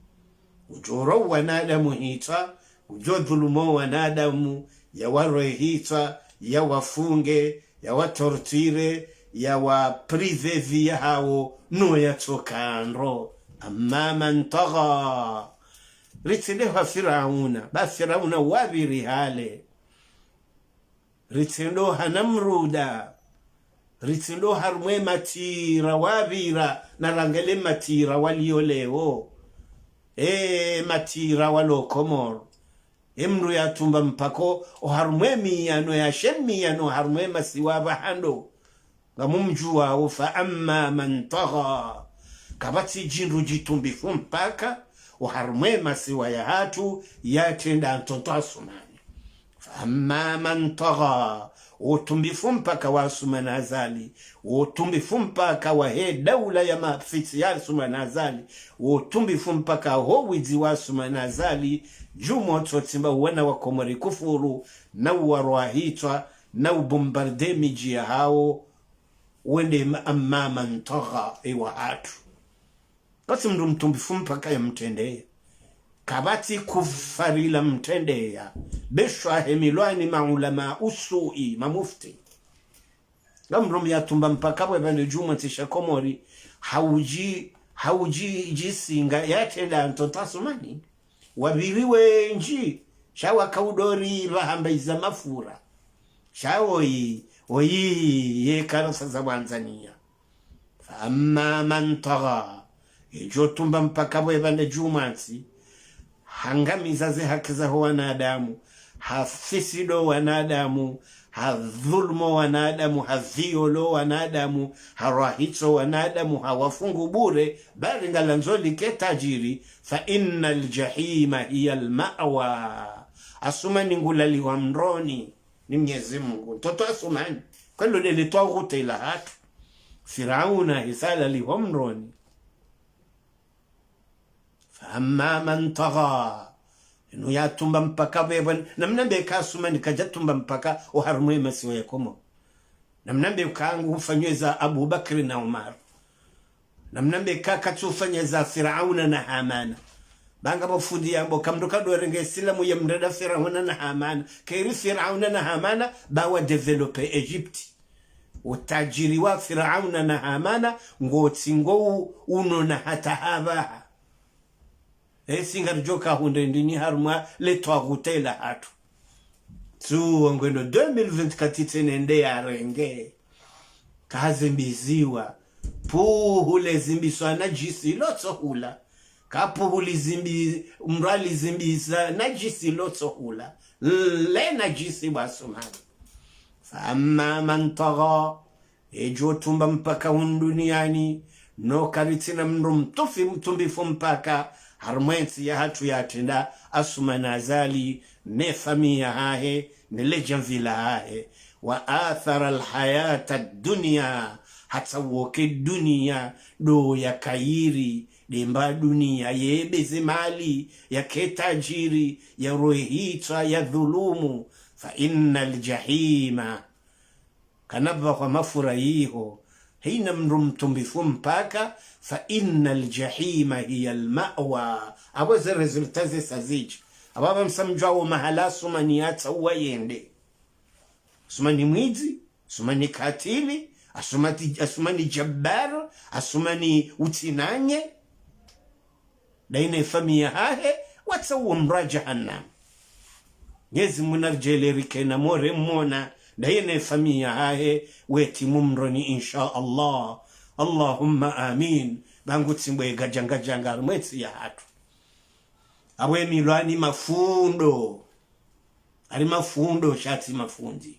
Udjo ro wanadamu hitswa, udjo dhulumu wanadamu, yawarohe hitswa, yawafunge, yawatorture, yawaprive vie yahawo, no yatsoka ndro. أما من طغى. Ritsende ha Firauna, ba Firauna wapviri hale. Ritsende ha Namruda. Ritsende harumwa ye matsira wapvira, na rangele matsira waliyo leo. E matsira walo Komoro. E mndru yatumba mpaka oharumwa ye miyano, yashe miyano harumwa ye masiwa pvahanu. Ngamumdjuwao, فأما من طغى. Kapvatsi djindru djitumbifu mpaka oharumwa ye masiwa yahatru, yatrenda ntonto Asumani. فأما من طغى. Utumbifu mpaka wa Asumani Azali, utumbifu mpaka wahe daula ya mafitsi ya Asumani Azali, utumbifu mpaka ho widzi wa Asumani Azali, djumwa utsotsimba wana wa Komori kufuru, na uwaroha hitswa, na ubombarde midji yahawo, wende ma-, أما من طغى, ewa hatru. Kapvatsi mndru mtumbifu mpaka yamtrendeya. Kapvatsi kufari lamtrendeya. Beshwa he milwani maulama usu'i, mamufti. Ngamdru mdru yatumba mpaka pvwe pvandre djumwa ntsi sha Komori, haudji, haudji djisinga yatrenda ntonto Asumani. Wapviri wendji, sha waka udori pvahamba iza mafura. Sha oyi, oyi, ye karasa za Wanzaniya. فأما من طغى. Edjo tumba mpaka pvwe pvandre djumwa ntsi, hangamiza ze haki zaho wanadamu, hafisido wanadamu, hadhulumu wanadamu, haviolo wanadamu, harwahitso wanadamu, hawafungu bure, bari ngalandzo like tajiri, فإن الجحيم هي المأوى. Asumani ngulalihwa mroni ni Mnyezi Mungu. Ntonto Asumani. Kwelo lele twaghute la hatru. Firauna hisa lalihwa mroni. فأما من طغى. Inu yatumba mpaka pvwe pvwe. Namnambe ka Asumani kadjatumba mpaka oharumwa ye masiwa ya Komoro. Namnambe ka ngufanyao za Abu Bakri na Umar. Namnambe ka katsufanya za Firauna na Hamana. Ba ngapvo fundi yambo, ka mndru kadorenge silamu yamrenda Firauna na Hamana. Keri Firauna na Hamana, ba wa développé Egypte. Utajiri wa Firauna na Hamana, ngotsi ngo u-, unona hata hapvaha. Esi ngaridjo ka hundre ndini harumwa le twaghute la hatru. Tsuwo ngwendo deux mille vingt-quatre tsena nde yarenge. Kazimbiziwa. Puhu le zimbiswa na djisi lotso hula. Kapuhu li zimbi-, mndru ali zimbisa na djisi lotso hula. Le na djisi bwa Asumani. فأما من طغى. Edjo tumba mpaka hunu duniani, no karitsina mndru mtufi mtumbifu mpaka, harumwa entsi yahatru yatrenda Asumani Azali, ne famiyi yahahe, ne ledjamvi lahahe. وآثر الحياة الدنيا, hatsauka ye duniya, ndo ya kayiri, demba duniya, yebe ze mali, yake tajiri, yarohe hitswa, yadhulumu. فإن الجحيم. Kana pvwa kwa mafura yiho, hayina mndru mtumbifu mpaka, فإن الجحيم هي المأوى. Apvo ze résultat ze sa zidja. Apvo apva msamdjuwa wo mahala Asumani yatsauwa yende. Asumani mwidzi, Asumani katili, Asumati-, Asumani jabbar, Asumani utsinanye. Ndaye ne famiyi yahahe, watsauwa mndru wa jahannam. Mnyezi Mungu naridjaanlie rike na moro mwema, ndaye ne famiyi yahahe, wetsi mumroni, insha Allah. Allahumma amin. Ba ngutsi mbwe gadjangadjanga harumwa entsi yahatru. Apvo emilwani mafundo. Hari mafundo sha tsi mafundi.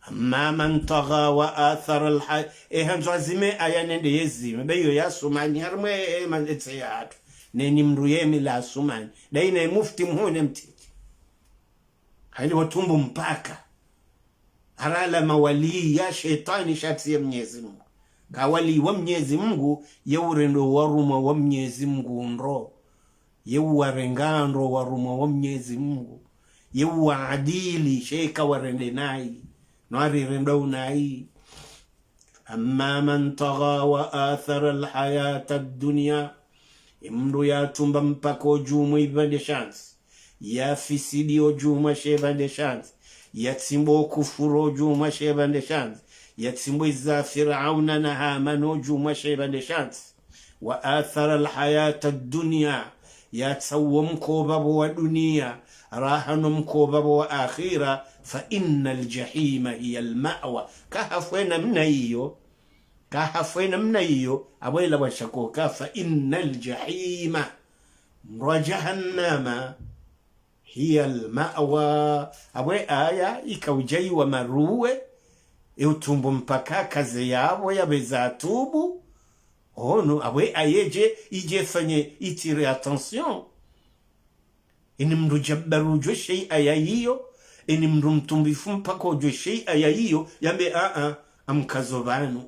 أما من طغى وآثر الحي-, e handzo azime aya nende yezime, be iyo ya Asumani, harumwa e, e, ma-, entsi yahatru. Ne ni mndru yemi la Asumani. Dayi ne mufti mhuu ne mtiti. Hali watumbu mpaka. Harala mawali ya shetwani shatsi ya Mnyezi Mungu. Ka wali wa Mnyezi Mungu, ye urendo warumwa wa Mnyezi Mungu ndro. Ye uwarenga ndro warumwa wa Mnyezi Mungu. Ye uwaadili, sheka warende nayi. No arirenda unayi. أما من طغى وآثر الحياة الدنيا. Emndru yatumba mpaka odjumwa ipvandre shantsi. Yafisidi odjumwa she pvandre shantsi. Yatsimbo kufuru odjumwa she pvandre shantsi. Yatsimbo iza Firauna na Hamana odjumwa she pvandre shantsi. وآثر الحياة الدنيا. Yatsawo mkoba bo wa dunia, raha no mkoba bo wa akhira, فإن الجحيم هي المأوى. Kahafwe namna iyo, kahafwe namna iyo, abwela bwa shako ka, فإن الجحيم. Mrwa jahannama, هي المأوى. Abwe aya ikaudjayiwa maruwe, e utumbu mpaka kaze yabo yabeza tubu. Ono, abwe ayeje, ije fanye itire attention. Eni mndru jabbaru jwe shei aya iyo, eni mndru mtumbifu mpaka ujwe shei aya iyo, yambe, a, a, amkazo pvanu.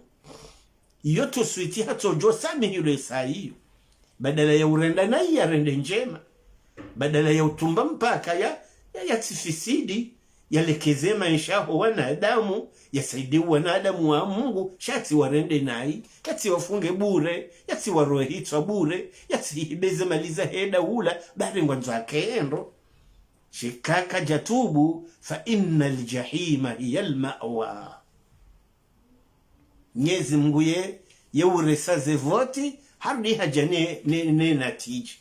Iyo tuswiti hatsojo samihi lwe sa iyo. Badala ya urenda nayi yarende ndjema. Badala ya utumba mpaka ya, ya, yatsifisidi, yalekeze maesha ho wanadamu, yasaidi wanadamu wa Mungu, shatsi warende nayi, yatsi wafunge bure, yatsi warohe hitswa bure, yatsi hibeze mali za heda ula, bari ngwandzo akendo. Shikaka jatubu, فإن الجحيم هي المأوى. Mnyezi Mungu ye, ye uresa ze voti, harudi haja ne, ne, ne natija.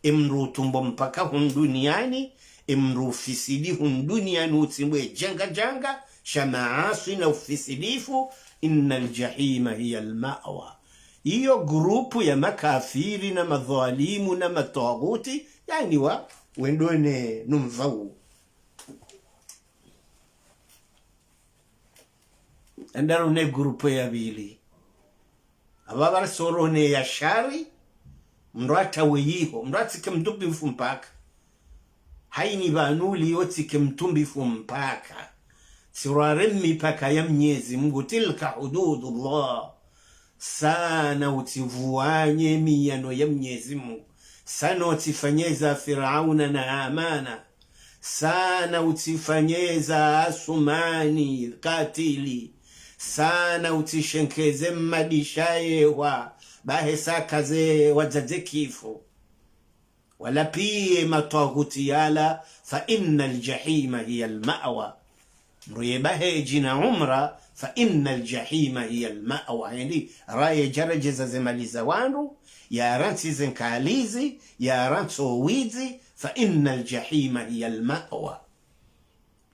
Emndru utumbo mpaka hunu duniani, emndru ufisidi hunu duniani utsimbwe janga janga, sha maaswi na ufisidifu, إن الجحيم هي المأوى. Iyo grupu ya makafiri na madhwalimu na matwaghuti, yani wa, wendo ne numva u. Endaro ne grupu ya pvili. Aba bari soro ne ya shari, mndru atawe yiho, mndru atsike mtumbifu mpaka. Hayini pvanu liyo tsike mtumbifu mpaka. Tsirware mipaka ya Mnyezi Mungu, تلك حدود الله. Sa na utsivwanye miyano ya Mnyezi Mungu. Sa na utsifanye za Firauna na Hamana. Sa na utsifanye za Asumani katili. Sa na utsishenkeze mmadisha yehwa. Bahe sa kaze wadzadze kifu. Wala piya matwaghuti yala, فإن الجحيم هي المأوى. Mndru ye bahe haji na umra, فإن الجحيم هي المأوى. Hendi, raye jaradjeza ze mali za wandru, yarantsi ze nkalizi, yarantsi o widzi, فإن الجحيم هي المأوى.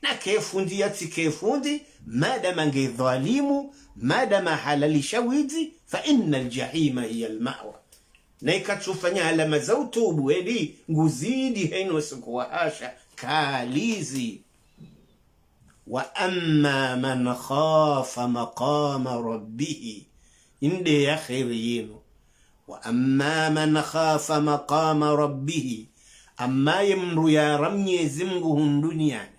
Na ke fundi yatsike fundi, madama nge dhwalimu, madama halalisha widzi, فإن الجحيم هي المأوى. Na ika tsufanya alama za utubu, eli nguzidi heno siku wa hasha, kalizi. وأما من خاف مقام ربه. Inde ya kheri yinu. وأما من خاف مقام ربه. Amma ye mndru yara Mnyezi Mungu hunu duniani.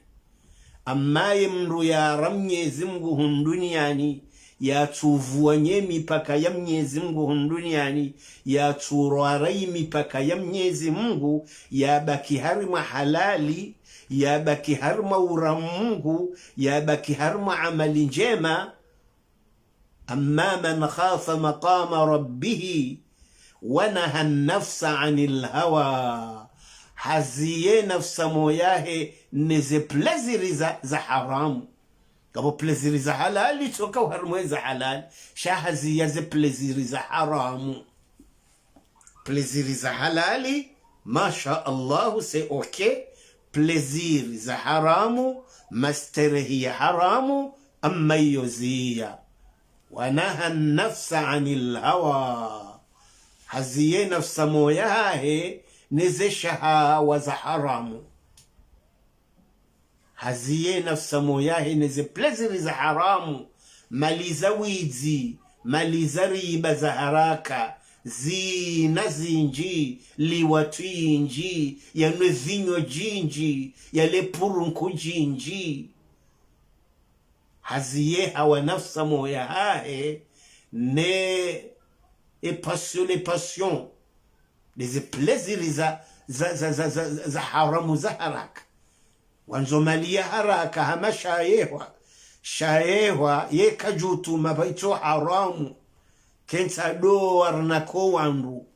Amma ye mndru yara Mnyezi Mungu hunu duniani, yatsuvwanye mipaka ya Mnyezi Mungu hunu duniani, yatsurwara yi mipaka ya Mnyezi Mungu, yabaki harimwa halali, yabaki harimwa ura Mungu, yabaki harimwa amali ndjema. أما من خاف مقام ربه ونهى النفس عن الهوى. Haziye nafsi moyahe ne ze plaisir za, za haramu. Ngapvo plaisir za halali, tsoka uharimwe za halali. Sha haziya ze plaisir za haramu. Plaisir za halali, masha Allahu, c'est ok. Plaisir za haramu, masterehi ya haramu, amma iyo ziya. ونهى النفس عن الهوى. Haziye nafsi moyahe ne ze shahawa za haramu. Haziye nafsi moyahe ne ze plaisir za haramu, mali za widzi, mali za riba za haraka, zina zindji, liwatwi indji, yanwe vinyo djindji, yale purunku djindji. Haziye hawa nafsi moya hahe, ne e passion, les passions, ndeze plaisirs za, za, za, za, za, za haramu za haraka. Wandzo mali ya haraka hama shayehwa. Shayehwa ye kadjutu mapvaitso haramu. Kentsa doa rinako wandru.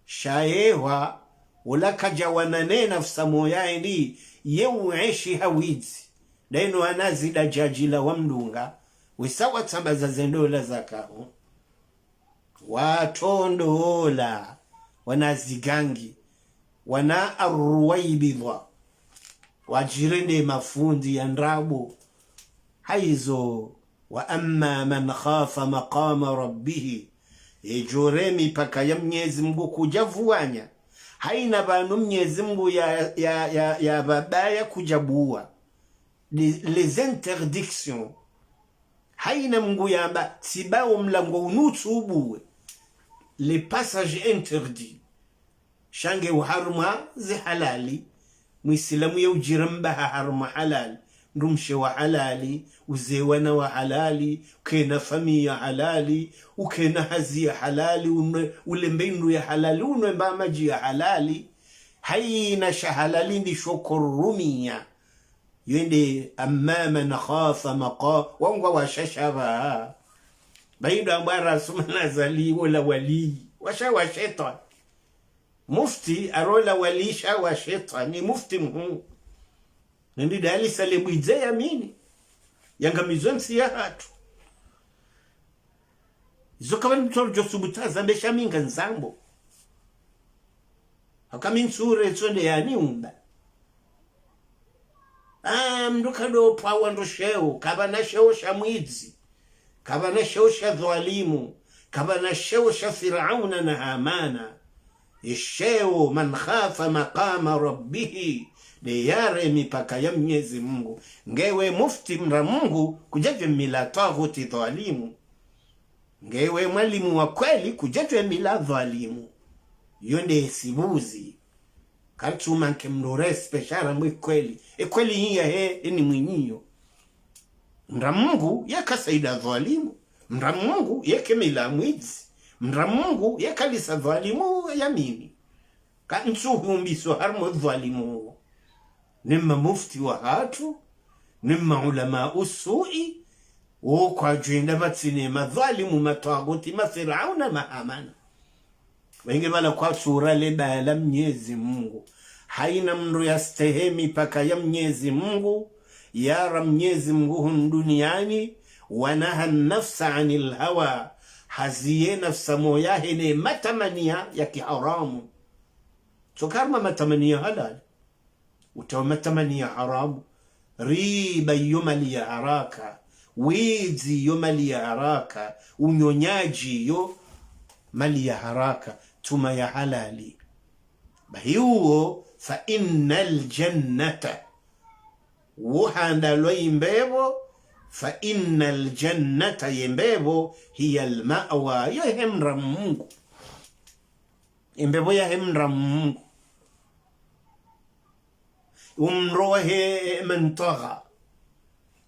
Shayehwa, ula kadjawana ne nafsi moya endi, ye uenshi ha widzi. Ndaino wana zida djadjila wamdunga, wesa watsambaza ze ndola zakaho. Watondola, wana zigangi, wana arruwaibidha, wadjirende mafundi ya ndrabo. Haizo, وأما من خاف مقام ربه. Edjo re mipaka ya Mnyezi Mngu kudjapvuwanya. Haina pvanu Mnyezi Mngu ya, ya, ya, ya pvabaya kudjabuwa. Les, les interdictions. Haina Mngu yamba, tsi pvawo mlango unu tsubuwe. Les passages interdits. Sha nge uharumwa ze halali, Mwisilamu ye udjira mbaha harumwa halali, ndrumshe wa halali, uze wana wa halali, ukena famiyi ya halali, ukena hazi ya halali, unwe, ulembe indru ya halali, unwe mba madji ya halali, haina sha halali ndisho korumia. Yende أما من خاف مقام, wangwa washasha pva. Bayindo ambwa rasuma nazali wola wali. Washa wa shetwani. Mufti arola wali sha wa shetwani, mufti mhuu. Nindi dali sale bwidze ya mini. Yangamizo ntsi ya hatru. Izo kapvani mtsoru djo subuta zambe sha mi nga nzambo. Haka mi ntsure tsonde yani umba. Ah, mndru kado pvawa ndo sheo, kapvana sheo sha mwidzi, kapvana sheo sha dhwalimu, kapvana sheo sha Firauna na Hamana. Esheo, من خاف مقام ربه, nde yare mipaka ya Mnyezi Mngu. Ngewe mufti mra Mngu, kudjadjwe mila twaguti dhwalimu. Ngewe mwalimu wa kweli, kudjadjwe mila dhwalimu. Yo nde esibuzi. Karitsuma nke mndru respect sha ramwe kweli. E kweli hiya he, eni mwinyiyo. Mra Mngu yeka saida dhwalimu. Mra Mngu yeke mila mwidzi. Mra Mngu yeka lisa dhwalimu ya mini. Ka ntsu humbiso harumwa dhwalimu wo. Ni mamufti wa hatru, ni maulama usui, wo kwadjwenda pvatsine madhwalimu, matwaguti, mafirauna, mahamana. Wenge pvala kwatsura le baya la Mnyezi Mngu. Haina mndru ya stehi mipaka ya Mnyezi Mngu, yara Mnyezi Mngu hunu duniani, ونهى النفس عن الهوى, haziye nafsi moya hene matamaniya ya kiharamu. Tsoka harumwa matamaniya halali. Utawa matamaniya haramu. Riba yo mali ya haraka. Widzi yo mali ya haraka. Unyonyadji yo mali ya haraka. Tuma ya halali. Bahi uwo, فإن الجنة. Wo handa lwa imbepvo, فإن الجنة yembepvo, هي المأوى. Yo he mra Mngu. Embepvo yahe mra Mngu. Umro wahe من طغى.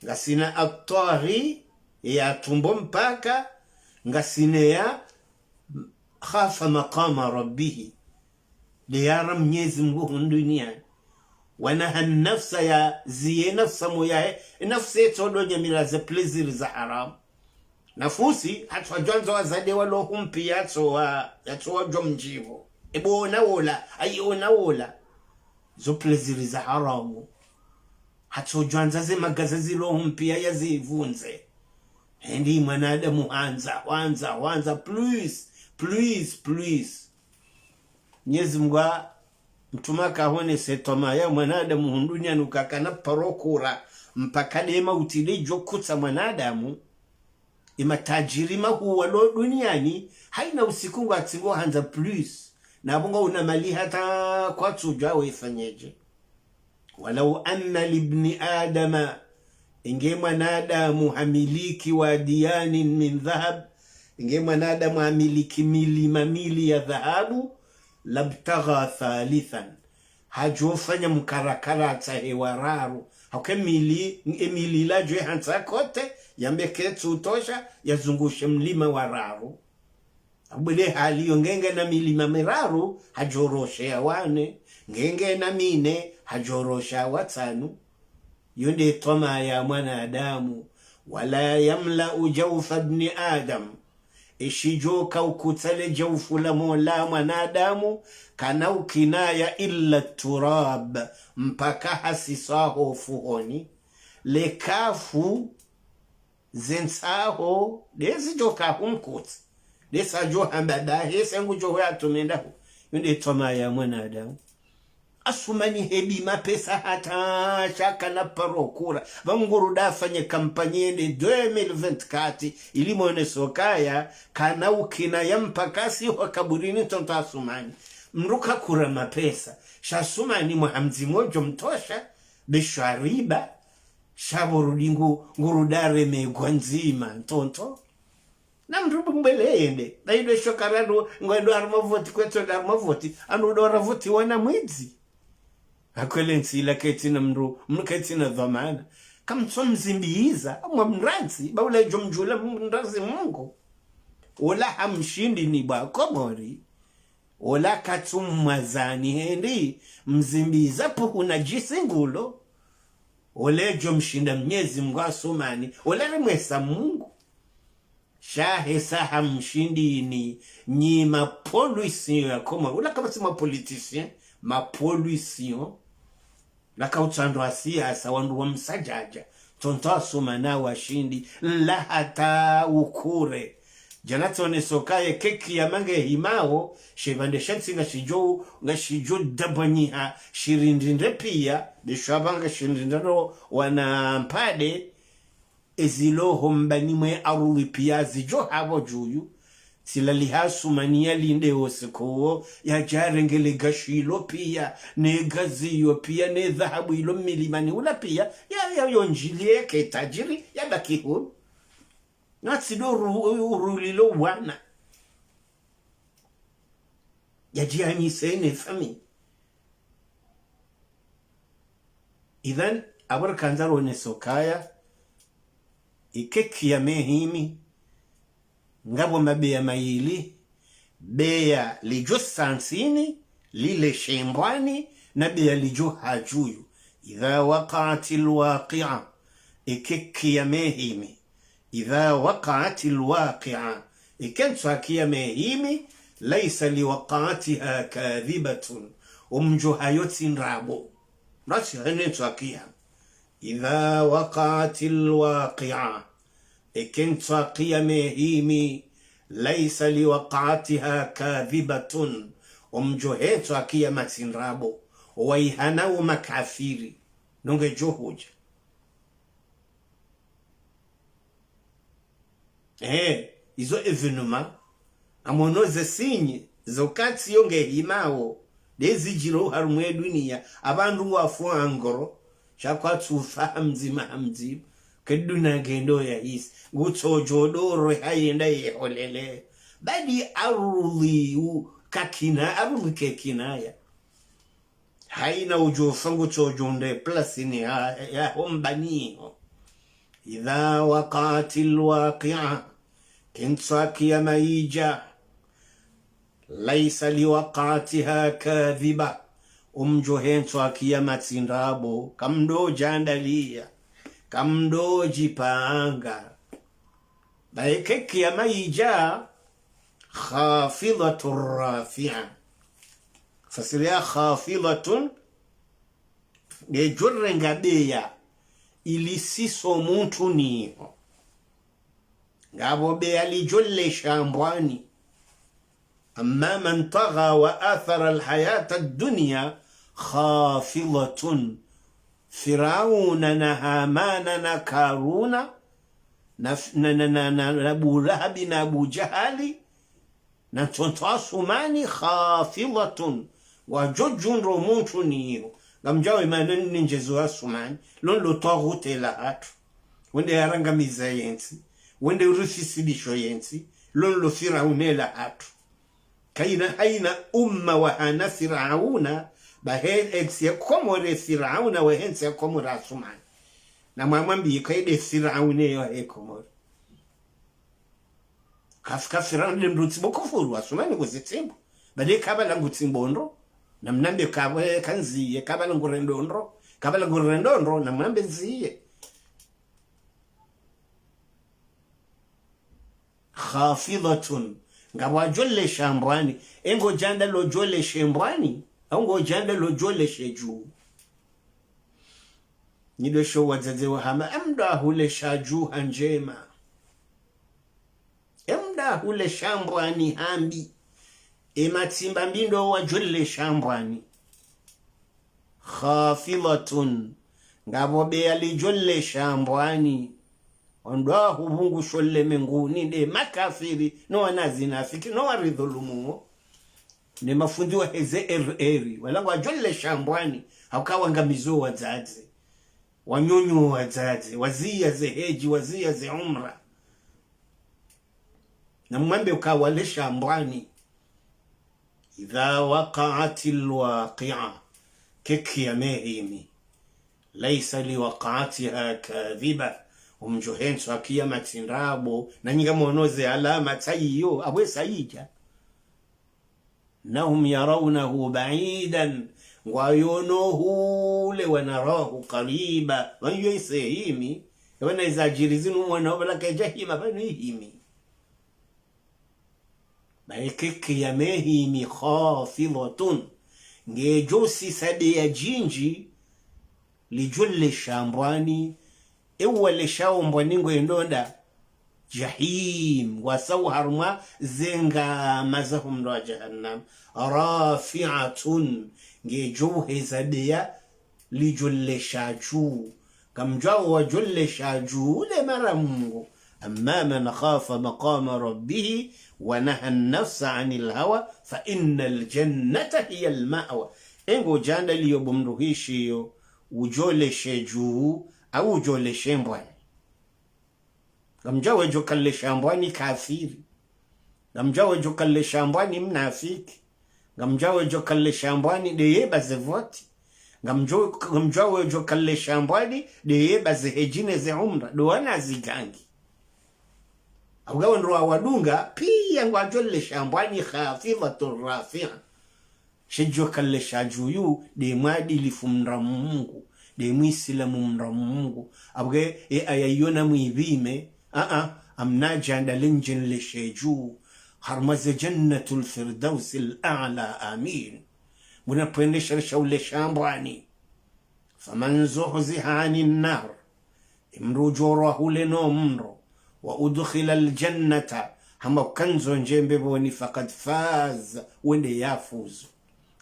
Ngasina الطاغي, ya tumbo mpaka, ngasina ya خاف مقام ربه. Nde yara Mnyezi Mngu hunu duniani. ونهى النفس, yaziye nafsi moya he, nafsi etsodo nyamira ze plaisirs za haramu. Nafusi, hatsu wadjwandza wazade walo humpi yatso wa, yatso wadjo mdjipvo. Ebo ona wola, ayi ona wola. Zo plaisirs za haramu. Hatsu djwandza ze magaza zilo humpi ya yazivundze. Hendi mwanadamu handza, handza, handza, plus, plus, plus. Mnyezi Mngu ha mtuma kahonese twamaya mwanadamu hunu duniani ukakana paro kura, mpaka de mauti de djo kutsa mwanadamu. Ematajiri mahuu walo duniani, haina usiku ngwatsingo handza plus. Na pvo nga una mali hata kwatsudjuwa wefanyedje. ولو أن لابن آدم, inge mwanadamu hamiliki واديان من ذهب, Nge mwanadamu amiliki milima mili ya dhahabu, labtagha thalithan. Hadjofanya mkarakara atsahe wa raru. Hauka emili, emili ladjo hantsa kote, yambe ketsu utosha, yazungushe mlima wa raru. Abwele hali yo nge ngena milima miraru, hadjoroshe ya wane, nge ngena mine, hadjoroshe ya watsanu. Yo nde twamaa ya mwanadamu. Wala yamlau jaufa bni Adam. Eshidjo kaukutsa le jaufu la mola mwanadamu, kana ukinaya illa turab, mpaka hasiswa ho fuhoni. Le kafu zentsaho, ndezidjo kahumkutsa. Ndesa djo hamba dahe, se ngudjo hwe atumenda hu. Yo nde twamaa ya mwanadamu. Asumani hebi mapesa hata sha kana paro kura. Pvanguru da afanye kampanyi yende deux mille vingt-quatre, ili mwoneso kaya, kana ukinaya mpaka si ho kaburini tonto Asumani. Mndru kakura mapesa. Sha Asumani mwaha mdzima udjo mtosha, be shwariba, sha pvo rudi ngu, nguru da remegwa ndzima, ntonto. Na mndru mbwele yende. Na indo isho kara ndo, ngwendo harumwa voti, kwetsu ndo harumwa voti. Anu ndo ra voti wana mwidzi. Akwele ntsi ila ketsina mndru, mndru ketsina dhwamana. Kamtso mzimbiza, mwa mrantsi, ba ula djo mdjula mrantsi Mungu. Ola hamshindi ni bwa Komori. Ola katsu mwazani hendi, mzimbiza puhu na djisi ngulo. Ole djo mshinda Mnyezi Mungu Asumani. Ola rimwesa Mungu. Sha hesa hamshindini, nyi ma politiciens ya Komori. Ula kapvatsi ma politiciens, ma politiciens. Laka utsandu wa siasa, wandru wa msadjadja. Tonto Asumani washindi, nla hata ukure. Djana tsoneso kaye keki ya mange himao, shepvandre sha ntsi ngashidjo, ngashidjo dabwanyiha, shirindrindre pia, be shwaba ngashirindrindre no wana mpade, ezilo ho mbani mwe aruli pia zidjo hapvo djuyu. Tsilali ha Asumani yalinde wo seko wo, yadjarenge le gashi ilo pia, ne gazi iyo pia, ne dhahabu ilo milimani ula pia, ya, ya, yo ndjili yeke tajiri, yabaki hunu. Natsi ndo ru-, urulilo wana. Yadjianyise ne famille. Idhan, apvo rikandza roneso kaya, ikeki ya mehimi, ngapvo mabeya mayili, beya lidjo santsini, lile shembwani, na beya lidjo hadjuyu. Idha waqa'atil waqi'a, ikeki ya mehimi. Idha waqa'atil waqi'a. Ike ntswaki ya mehimi, laysa liwaqa'atiha kadhibatun. Omdjo hayo tsi ndrabo. Nasi hene ntswaki ya. Idha waqa'atil waqi'a. Ike ntswaki ya mehimi, laysa liwaqa'atiha kadhibatun. Omdjo he ntswaki ya matsi ndrabo. Owaihana wo makafiri. Nonge djo hudja. Eh, izo événement, amono ze signe, zo katsi yo nge himao, ndezidjiro harumwa e duniya, apvandru ngwafu angoro, sha kwatsu ufa hamdzima hamdzima, ke duna ngendo yahisi, ngutsodjo dorwe hayenda yeholele, badi aruli u kakina, aruli kekinaya. Haina udjo fa ngutsodjo nde plasini ya, ya ho mbani ho. Idha waqa'atil waqi'a. Ke ntswaki ya mayidja. Laysa liwaqa'atiha kadhiba. Omdjo he ntswaki ya matsi ndrabo. Kamdo djandaliya. Kamdo djipanga. Ba ikeki ya mayidja. Khafidhatun rafi'a. Fasiri ya khafidhatun, ngedjo renga beya, ili siso mundru niho. Ngapvo beya lidjo lesha mbwani. Amma man tagha wa athara al-hayata ad-dunya khafidhatun. Firauna na Hamana na Karuna, na, na, na Abu Lahabi na Abu Jahali, na ntsonto Asumani khafidhatun. Wadjo djundro mundru niyo. Ngamdjawe mana ni ndjezo Asumani. Lo ndo twaghute la hatru. Wende yarangamiza yentsi. Wende urifisidisho yentsi. Lolo Firauna la hatru. Kayina, hayina umma wahana Firauna, ba he entsi ya Komori Firauna wa he entsi ya Komori Asumani. Na mwamwambiye kayide Firauna yo he Komori. Kafika Firauna nde mdru tsi bo kufuru, Asumani nguzitsi bo. Bale kabala ngutsi bo ndro, namnambe kabe kanziye, kabala ngurendo ndro, kabala ngurendo ndro, namnambe nziye. Khafidhatun, ngapvo adjo lesha mbwani, e ngodjo anda lodjo leshe mbwani, au ngodjo anda lodjo leshe dju. Nyi ndo sho wadzadze wahamba, e mdru ahule sha dju ha ndjema. E mdru ahule sha mbwani hambi. E matsimba mbi ndo wadjo lesha mbwani. Khafidhatun, ngapvo beya lidjo lesha mbwani. Ondro ahupvungusho le menguni nde makafiri, no wanazinafiki, no waridhulumu wo. Ne mafundi wa heze R R, wala ngwadjo lesha mbwani, hauka wangamizo wadzadze. Wanyonyo wadzadze, waziya ze hedji, waziya ze umra. Namwambe uka walesha mbwani. إذا وقعت الواقعة, ke kiyama himi. ليس لوقعتها كاذبة. Umdjo hentsu ha kiyama tsi ndrabo, na nyi ngamwono ze alama tsayiyo, apvo sayidja. إنهم يرونه بعيدا, ngwayono hule, ونراه قريبا, pvanu yo ise himi, e pvanu iza djiri zinu mwana wo pvala kayidja hima, pvanu ihimi. Ba eke kiyama himi, خافضة, ngedjo sisa beya djindji, lidjo lesha mbwani, e walesha wo mbwani ngwendo nda, Jahim, ngwasao harumwa ze ngama za ho mdro wa Jahannam. رافعة, ngedjo uheza beya, lidjo lesha dju. Ngamdjuao wadjo lesha dju le mara Mungu. أما من خاف مقام ربه ونهى النفس عن الهوى فإن الجنة هي المأوى. E ngodjo anda liyo bo mdru hishiyo, udjo leshe dju, au udjo leshe mbwani. Ngamdjuao wedjo kalesha mbwani kafiri. Ngamdjuao wedjo kalesha mbwani mnafiki. Ngamdjuao wedjo kalesha mbwani ndeye ba ze voti. Ngamdjo-, ngamdjuao wedjo kalesha mbwani ndeye ba ze hedji ne ze umra. Ndo wanazigangi. Apvo ngawo ndro wa wadunga, piya ngwadjo lesha mbwani خافضة رافعة. She djo kalesha dju yu, nde mwadilifu mdra Mungu, nde mwisilamu mdra Mungu. Apvo e aya iyo namwipvime, a-a, ngamnadjo anda lendje nleshe dju. Harumwa ze جنة الفردوس الأعلى, amin. Muna pvwende sha lesha ulesha mbwani. فمن زحزح عن النار, e mdru udjo rwa hule no mdro, وأدخل الجنة, hamba ukandzo ndje mbepvoni, فقد فاز, wende yafuzu,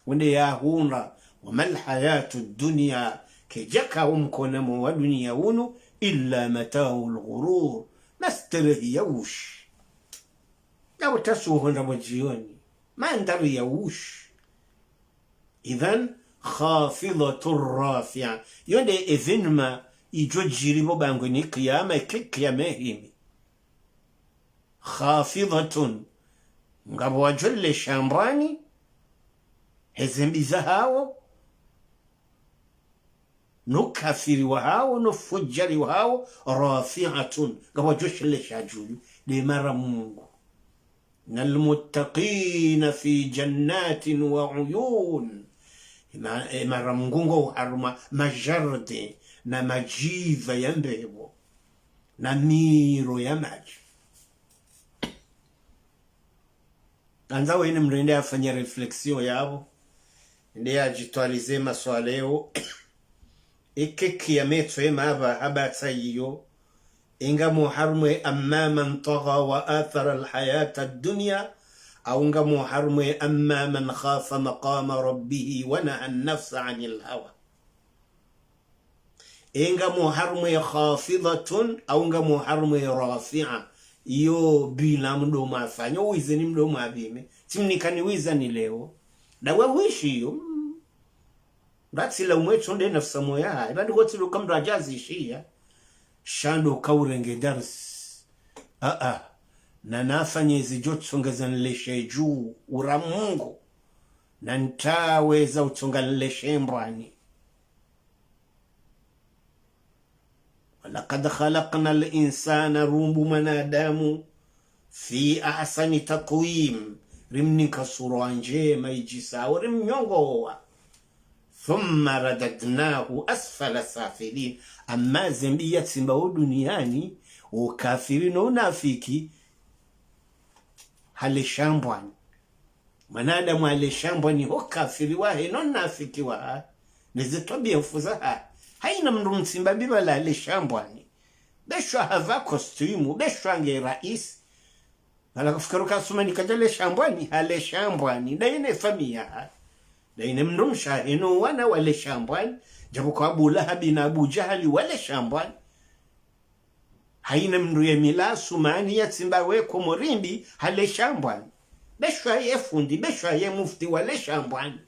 wende yahundra. وما الحياة الدنيا, kayidjaka wo mkonamo wa duniya unu, إلا متاع الغرور, masterehi ya ushi. Ngapvo tasu uhondra bo djioni, mandhari ya ushi. إذن خافضة رافعة. Yo nde événement idjo djiri bo bangweni kiyama, eke kiyama himi. خافضة. Ngapvo wadjo lesha mbwani, heze mbi zahawo, no ukafiri wahawo, no ufudjari wahawo, رافعة. Ngapvo wadjo shilesha dju, nde mara Mungu. إن المتقين في جنات وعيون. E ma-, e mara Mungu ngwawo harumwa majardin na madjiva ya mbepvo, na miro ya madji. Ngamwandzo wene mdru yende yafanye réflexion yapvo, yende yadjitwalize maswala yo. Eke kiyama tso ye mapva hapvatsa iyo. Ngamo harumwa أما من طغى وآثر الحياة الدنيا, au ngamo harumwa أما من خاف مقام ربه ونهى النفس عن الهوى. Ngamo harumwa خافضة, au ngamo harumwa رافعة. Iyo bilan mdru mwafanya, uwizani mdru mwapvime. Tsi mnikani wizani leo. Ndawe wishi iyo. Mm. Ngatsi la umwe tso nde nafsi moya, iba ndiko tsi lo kamdru adjazishiya. Sha ndo uka urenge darsi. A-a. Na nafanye zidjo tsongeza nleshe dju, ura Mungu, na ntawe za utsonga nleshe mbwani. ولقد خلقنا الإنسان, rumbu mwanadamu, في أحسن تقويم, rimnika surwa ndjema idjisao, rimnyongowa. ثم رددناه أسفل سافلين. Amma zembi yatsimba o duniyani, ukafiri no unafiki, halesha mbwani. Mwanadamu halesha mbwani ho ukafiri wahe no unafiki wahe, ne ze twabiya mfu zahe. Hayina mndru mtsimba bibala halesha mbwani. Be shwa hava kostimu, be shwa nge raisi. Wala kafikiri ka Asumani kadjalesha mbwani, halesha mbwani. Ndaye ne famiyi yahe. Ndaye ne mndru mshe wahe no wana walesha mbwani. Djabu kwa Abu Lahabi na Abu Jahali walesha mbwani. Hayina mndru ye mila Asumani yatsimba we Komori mbi halesha mbwani. Be shwa ye fundi, be shwa ye mufti walesha mbwani.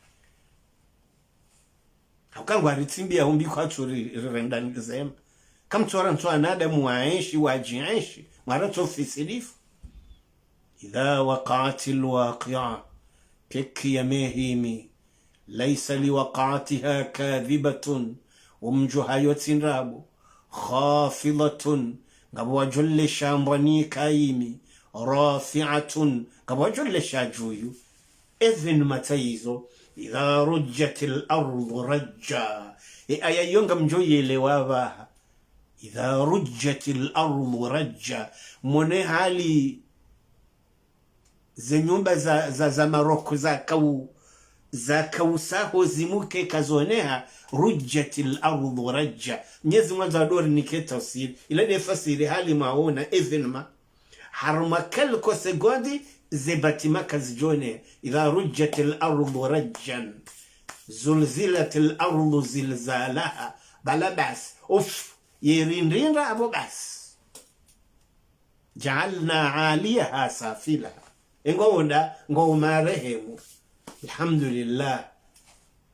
Hauka ngwaritsimbiya umbi kwatsu ri-, rirenda zema. Kamtsora ntsu wanadamu waenshi, wadjienshi, mwaratso fisilifu. إذا وقعت الواقعة, ke kiyama himi, ليس لوقعتها كاذبة, wo mdjo hayo tsi ndrabo, خافضة, ngapvo wadjo lesha mbwani kayimi, رافعة, ngapvo wadjo lesha djuyu. Even mataizo, إذا رجت الأرض رجا. E aya yo ngamdjo yelewa pvaha. إذا رجت الأرض رجا. Mwone hali ze nyumba za, za, za Maroko zakau, zakausaho zimuke kazoneha, رجت الأرض رجا. Mnyezi Mngu ngwandzo ndo rinike tafsiri. Ila nde fasiri hali mwaona événement. Harumwa quelques secondes, ze bâtiment kazidjoneha. إذا رجت الأرض رجا. زلزلت الأرض زلزالها. Bala basi. Uf. Ye rindrindra apvo basi. جعلنا عاليها سافلها. Engo onda, ngo umarehemu. Alhamdulillah.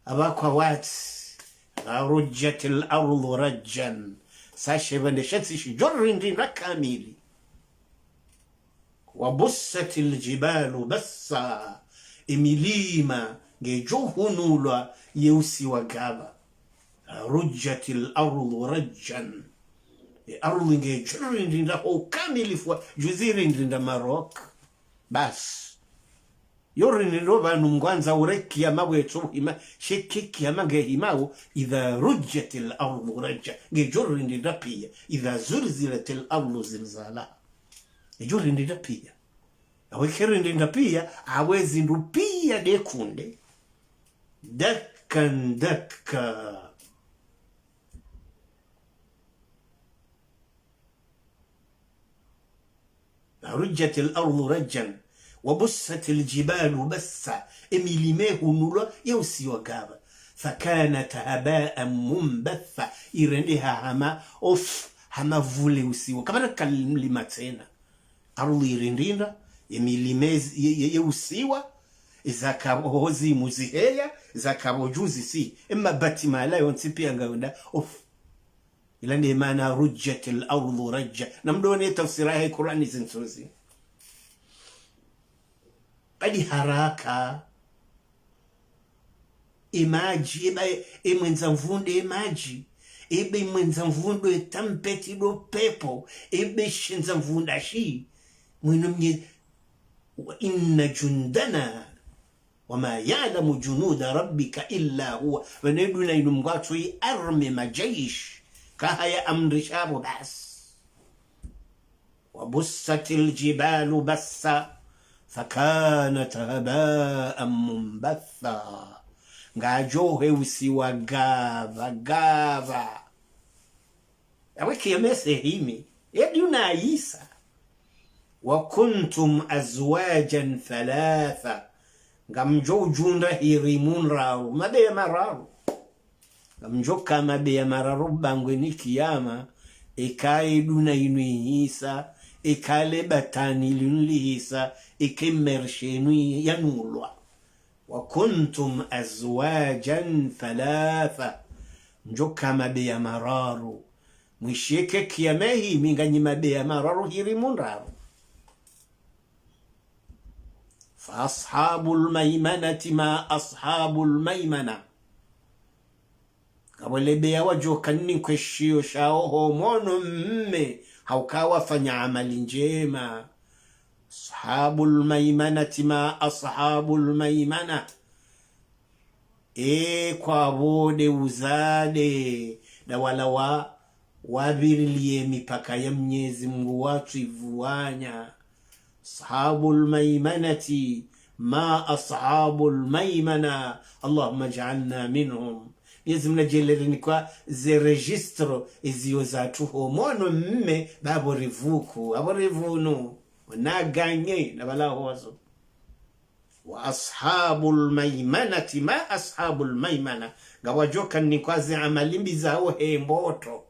Apvakwa watsi. إذا رجت الأرض رجا. Sa shepvandre sha ntsi shidjo rindrindra kamili. وبست الجبال بسا. Emilima ngedjo hunulwa ye usiwa gapva. رجت الأرض رجا. E ardhi ngedjo rindrindra ho ukamilifu wa djuzi rindrindra Maroc. Basi. Yo rindrindro pvanu ngwandzo ure kiyama bwetso hima, sheke kiyama ngehimao, إذا رجت الأرض رجا. Ngedjo rindrindra piya. إذا زلزلت الأرض زلزالها. Ngedjo rindrindra piya. Awe ke rindrindra piya, awe zindru piya nde kunde. دكا دكا. رجت الأرض رجا وبست الجبال بسا. Emilima ihunulwa ye usiwa gapva. فكانت هباء منبثا. Irendeha hama, of, hama vule usiwa. Kapvana kalima tsena. Ardhi irindrindra, emilima ye, ye, ye usiwa, izakapvo ho zimu ziheya, izakapvo dju zisi, emabâtiment yala yontsi piya ngayo nda, of. Ila nde maana رجت الأرض رجا. Na mdru one tafsira ya Kurani zintsozi. Kadi haraka. Emadji, eba, emwendza mvundre emadji. Ebe emwendza mvundre etempête ndo pepo. Ebe shindza mvundre shi. Mwino mnye, وإن جندنا وما يعلم جنود ربك إلا هو. Pvanu eduna inu Mngu atso yi armée, majeshi. Kahaya amrisha apvo basi. وبست الجبال بسا فكانت هباء منبثا. Ngadjo he usiwa gapva, gapva. Awe kiyama se himi. Edi unayisa. وكنتم أزواجا ثلاثا. Ngamdjo udjundra hirimu ndraru. Mabeya mararu. Ngamdjo ka mabeya mararu bangweni kiyama, eka eduna inu ihisa, eka le batani linu lihisa, eka emarché inu yanulwa. وكنتم أزواجا ثلاثا. Mdjo ka mabeya mararu. Mwishiye ke kiyama himi nganyi mabeya mararu hirimu ndraru. فأصحاب الميمنة ما أصحاب الميمنة. Ngapvo lebeya wadjo kanikwa eshiyo shawo ho mwono mme, hauka wafanya amali ndjema. أصحاب الميمنة ما أصحاب الميمنة. E kwapvo nde uzade, nda wala wa, wapvirilie mipaka ya Mnyezi Mungu watswivuwanya. أصحاب الميمنة ما أصحاب الميمنة. اللهم اجعلنا منهم. Mnyezi Mungu nadjaanlie rinikwe ze registre eziyo zatru ho mwono mme, ba pvo rivuku, apvo rivunu. Na ganye, na pvala hozo. وأصحاب الميمنة ما أصحاب الميمنة. Ngapvo wadjo kanikwa ze amali mbi zawo he mboto.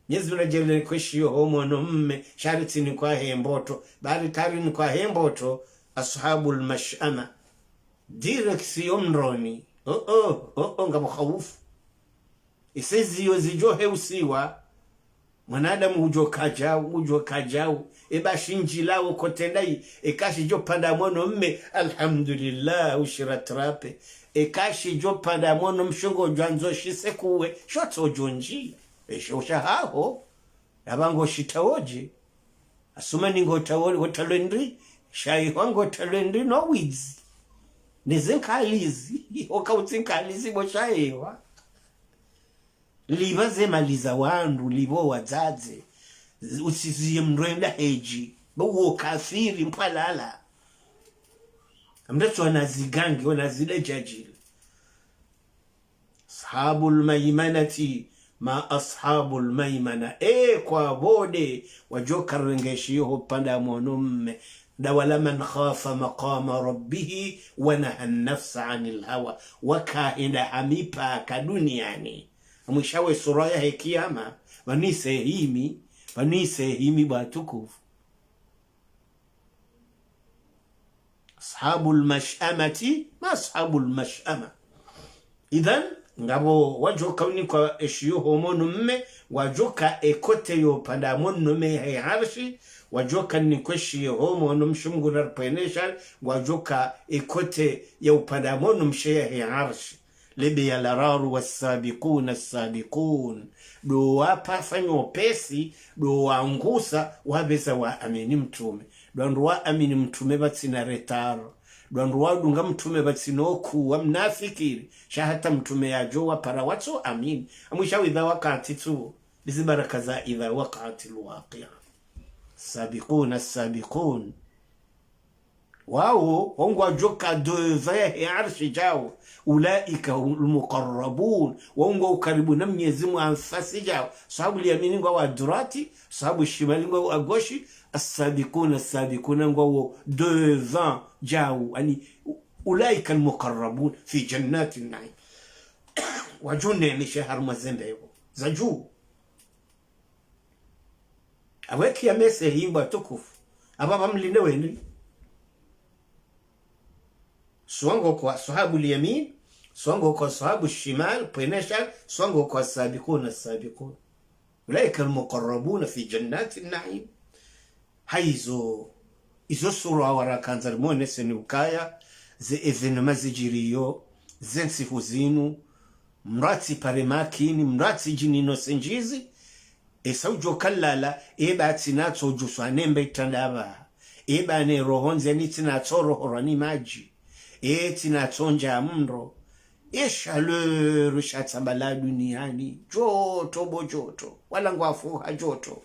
Mnyezi Mungu nadjaanlie rinikwe eshiyo ho mwono mme, sha ritsinikwa he mboto. Ba ri karinikwa he mboto, أصحاب المشأمة. Direction mroni. Oh, oh, oh, oh, ngapvo khaufu. Ise ziyo zidjo heusiwa, mwanadamu udjo kadjau, udjo kadjau. Eba shindjilawo kotendayi, eka shidjo panda mwono mme, alhamdulillah, ushira trape. Eka shidjo panda mwono mshe ngodjo andzo shise kuwe, shotso djo ndjia. Esho shahaho, apva ngo shitawo dje. Asumani ngo tawo, ngo talwe ndri, shayihwa ngo talwe ndri no widzi. Neze nkalizi, oka utsi nkalizi bo shayihwa. Lipva ze mali za wandru, lipvo wadzadze. Usiziye mndru enda hedji. Bo uwo kafiri, mpwalala. Amdetso wana zigangi, wana zile djadjile. أصحاب الميمنة ما أصحاب الميمنة. E kwapvo nde wadjo karenge eshiyo ho panda mwono mme. Nda wala من خاف مقام ربه ونهى النفس عن الهوى. Waka henda ha mipaka duniani. Amwisha we sura yahe kiyama, pvanu ise himi, pvanu ise himi bo watukufu. أصحاب المشأمة ما أصحاب المشأمة. Idhan, ngapvo wadjo kaunikwa eshiyo ho mwono mme, wadjo ka e côté yo panda mwono mme he arshi, wadjo kanikwa eshiyo ho mwono mshe Mungu naripvwenesha, wadjo ka e côté ya upanda mwono mshe yahe arshi. Lebeya la raru, والسابقون السابقون. Ndo wapvafanya upesi, ndo wangusa, wapveza waamini mtrume. Ndo wandru waamini mtrume pvatsina retard. Ndo wandru wadunga mtrume pvatsina oku, wa mnafikiri. Sha hata mtrume yadjo wapara watso amini. Amwisha إذا وقعت tu. Bizi baraka za إذا وقعت الواقعة. السابقون السابقون. Wawo, wawo ngwadjo ka devant yahe arshi djawo. أولئك هم المقربون. Wawo ngwa ukaribu na Mnyezi Mungu anfasi djawo. Ashabu lyamini ngwa wa durati, ashabu shimali ngwa wa goshi, السابقون السابقون ngwawo devant djawo. Ani, أولئك المقربون في جنات النعيم. Wadjo neemesha harumwa ze mbepvo za dju. Apvo e kiyama ise himi bo watukufu. Apvo pvamlinde wendri. Swango kwa ashabu lyamin, swango kwa ashabu shimal, pvwenesha, swango kwa السابقون السابقون. أولئك المقربون في جنات النعيم. Hayizo, izo sura wara kandza rimwoneseni ukaya, ze événement zidjiriyo, ze ntsihu zinu, mndru atsi pare makini, mndru atsi djinino sendjizi, esa udjo kalala, eba tsi natso djuswa nembe itrandaba, eba ne roho ndzeni tsi natso rohorwa ni madji, e tsi natso ndja mndro, e chaleur sha tsambala duniani, djoto bo djoto, wala ngwafuha djoto,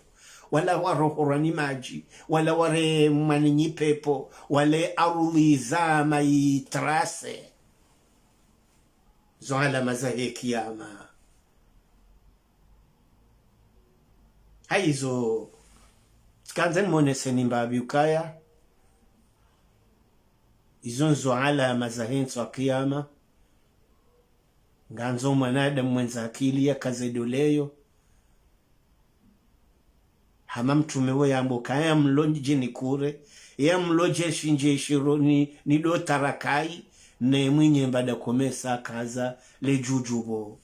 wala warohorwa ni madji, wala waremwa ni nyipepvo, wala arudhi zama itrase. Zo alama zahe kiyama. Hayizo, tsikandza nimwoneseni mbapvi ukaya, izo ndzo alama zahe ntsu ya kiyama. Ngandzo mwanadamu mwendza akili yakaze doleyo. Hama mtrume wo yambo kaya mlo djini kure, ya mlo djeshi ndjeshi ro ni, ni do tarakai, ne mwinyi mbada komesa kaza le djudju bo.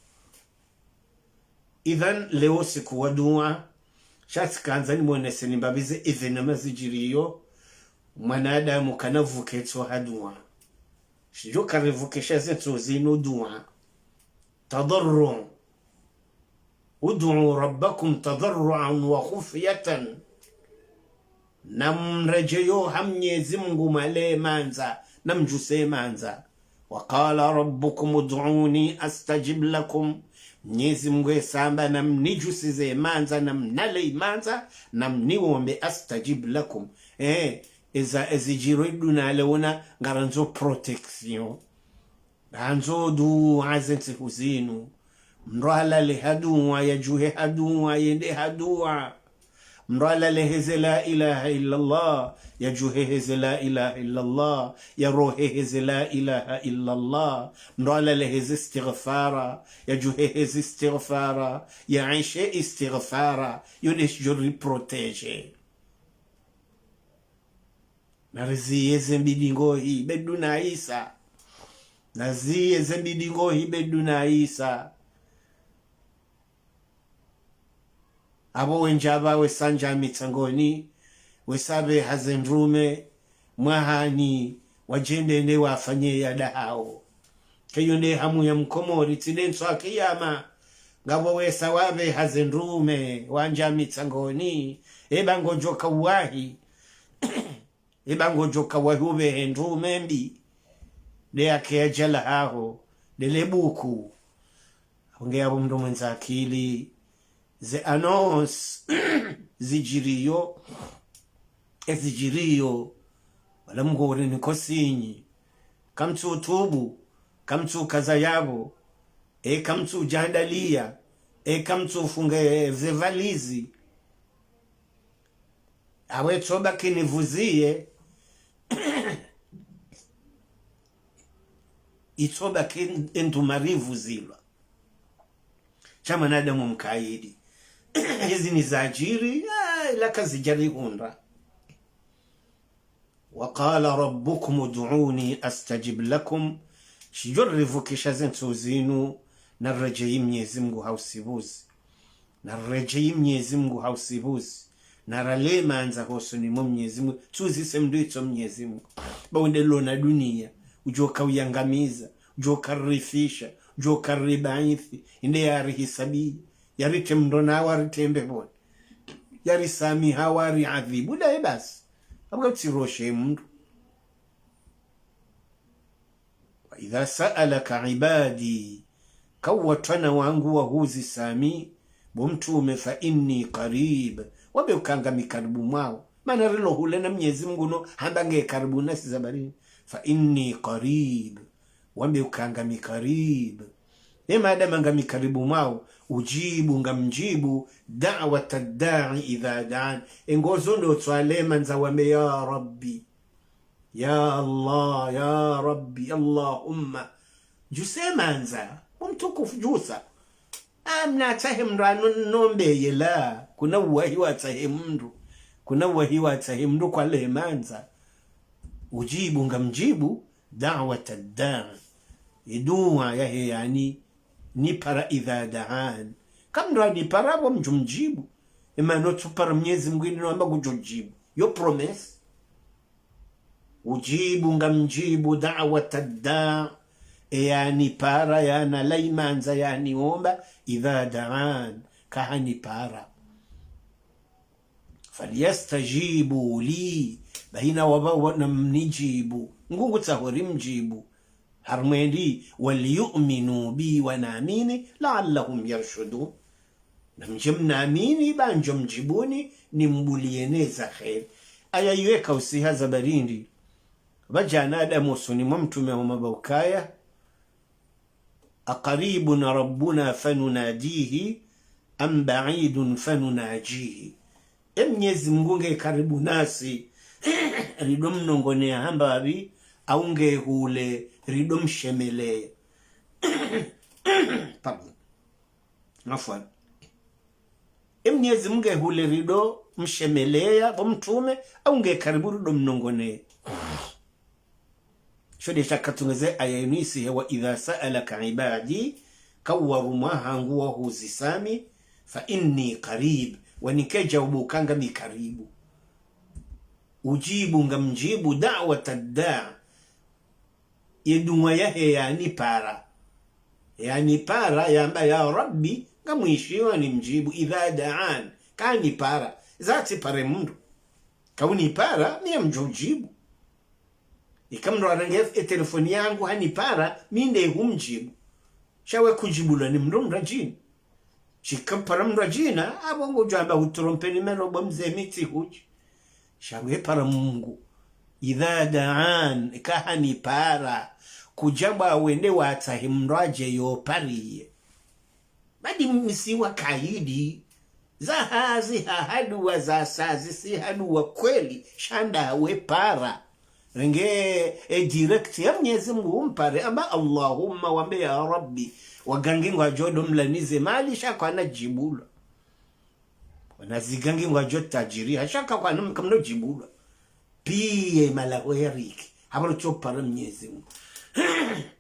Idhan, leo siku wa dua, sha tsikandza nimwoneseni mbapvi ze événement zidjiriyo, Mwanadamu kana vuketso ha dua. Shidjo karivukisha ze ntsu zinu dua. Tadarru. ادعوا ربكم تضرعا وخفية. Namredjeyo ha Mnyezi Mngu mwale mandza, namdjuse mandza. وقال ربكم ادعوني أستجب لكم. Mnyezi Mngu esamba namnidjusize mandza, namnale imandza, namniombe أستجب لكم. Eh, eza, ezidjiri duna leo na ngarandzo protection. Randzo dua ze ntsihu zinu. Mndru alale ha dua, yadjuhe ha dua, yende ha dua. Mndru alale heze لا إله إلا الله, yadjuhe heze لا إله إلا الله, yarohe heze لا إله إلا الله. Mndru alale heze istighfara, yadjuhe heze istighfara, yaishe istighfara. Yo nde shidjo riprotéger. Nariziye ze mbili ngohi be duna isa. Naziye ze mbili ngohi be duna isa. Apvo wendji apva wesa ndjia mitsangoni, wesa pveha ze ndrume, mwahani, wadjende ne wafanye yadahao. Keyo nde hamu ya Mkomori, tsi nde ntsu ya kiyama. Ngapvo wesa wapveha ze ndrume, wandjia mitsangoni, eba ngodjoka uwahi. Eba ngodjoka uwahi upvehe ndrume mbi. Nde yake yadjala haho, nde le buku. Apvo nge apvo mndru mwendza akili. Ze annonce zidjiriyo, ezidjiriyo, wala mngori ni kosinyi. Kamtsu tubu, kamtsu kaza yapvo, e kamtsu djandaliya, e kamtsu funge ze valizi. Awe tsoba kinivuziye, itsoba kin-, endu marivuzilwa. Sha mwanadamu mkaidi. Ezi ni zadjiri, ah, ila kazidjarihundra. وقال ربكم ادعوني أستجب لكم. Shidjo rivukisha ze ntsu zinu, naredjeyi Mnyezi Mngu ha usibuzi. Naredjeyi Mnyezi Mngu ha usibuzi. Narale mandza hosoni mwa Mnyezi Mngu. Tsuzise mndru itso Mnyezi Mngu. Ba unde lona duniya. Udjoka uyangamiza. Udjoka rifisha. Udjoka ribayithi. Inde yarihisabiya. Yaritre mndro na waritre mbepvoni. Yarisamiha wariadhibu. Nda ye basi. Apvo katsiroshe mndru. وإذا سألك عبادي, kawatrwana wangu wahuzi sami, bo mtrume, فإني قريب, wambe uka ngami karibu mwawo. Mana rilo hule na Mnyezi Mngu no, hamba nge karibu nasi zabarini. فإني قريب, wambe uka ngami karibu. Ne madama ngami karibu mwawo, أجيب, ngamdjibu, دعوة الداع إذا دعان. Engozo ndo tswalema ndza wambe, ya Rabbi. Ya Allah, ya Rabbi, Allahumma. Djuse mandza, bo mtukufu djusa. Amna tsahe mndru ano-, nombeye la. Kuna uwahi watsahe mndru. Kuna uwahi watsahe mndru kwa le mandza. أجيب, ngamdjibu, دعوة الداع. Idua yahe yani, nipara إذا دعان. Kamndru anipara bo mdjumdjibu. Emana otsupara Mnyezi Mngu ini no amba kudjodjibu. Yo promesse. أجيب, ngamdjibu, دعوة الداع, eyanipara, yanalaimandza, yaniomba, إذا دعان, kahanipara. فليستجيبوا لي, bahi na wapva wa-, namnidjibu. Ngu ngutsaho rimdjibu. Harumwa endi, وليؤمنوا بي, wanamini, لعلهم يرشدون. Namdje mnamini, ba ndjo mdjibuni, nimbuliye ne za kheri. Aya iyo eka usiha zabarindi. Pvadjana Adamu hosoni mwa mtrume wa maba ukaya, أقريب ربنا فنناديه أم بعيد فنناجيه. E Mnyezi Mngu nge karibu nasi, rido mnongoneya hamba pvi, au nge hule, rido mshemeleya. Pardon. Afwan. E Mnyezi Mngu nge hule rido mshemeleya, bo mtrume, au nge karibu rido mnongoneya. Sho de shaka tungeze aya inu isihe, وإذا سألك عبادي, kawarumwa hangu wahuzi sami, فإني قريب, wanike djawabu uka ngami karibu. Ujibu, ngamdjibu, da'wata da'i, ye dua yahe yanipara. Yanipara, yamba, ya Rabbi, ngamwishiyo nimdjibu, idha da'an, kanipara. Zatsi pare mndru. Kaunipara, mi ngamdjo udjibu. Ika mndru harenge ye telefoni yangu hanipara, mi nde humdjibu. Sha we kudjibulwa ni mndru mndru djina. Shika para mndru djina, apvo ngodjo amba hutrompe numéro bo mze mi tsi hudji. Sha we para Mungu. Idha da'an, ika hanipara. Kudjamba wende watsahe mndru adje yo pariye. Badi msiwa kaidi, za hazi ha haduwa za sazi si haduwa kweli, sha ndawe para. Renge e direct ya Mnyezi Mungu umpare, amba Allahumma, wambe ya Rabbi, wagangi ngwadjo do mlanize mali, sha kwana djibulwa. Wana zigangi ngwadjo tajiri, ha sha ka kwana kamno djibulwa. Piya malaho ya riki. Hapvo ro tso para Mnyezi Mungu.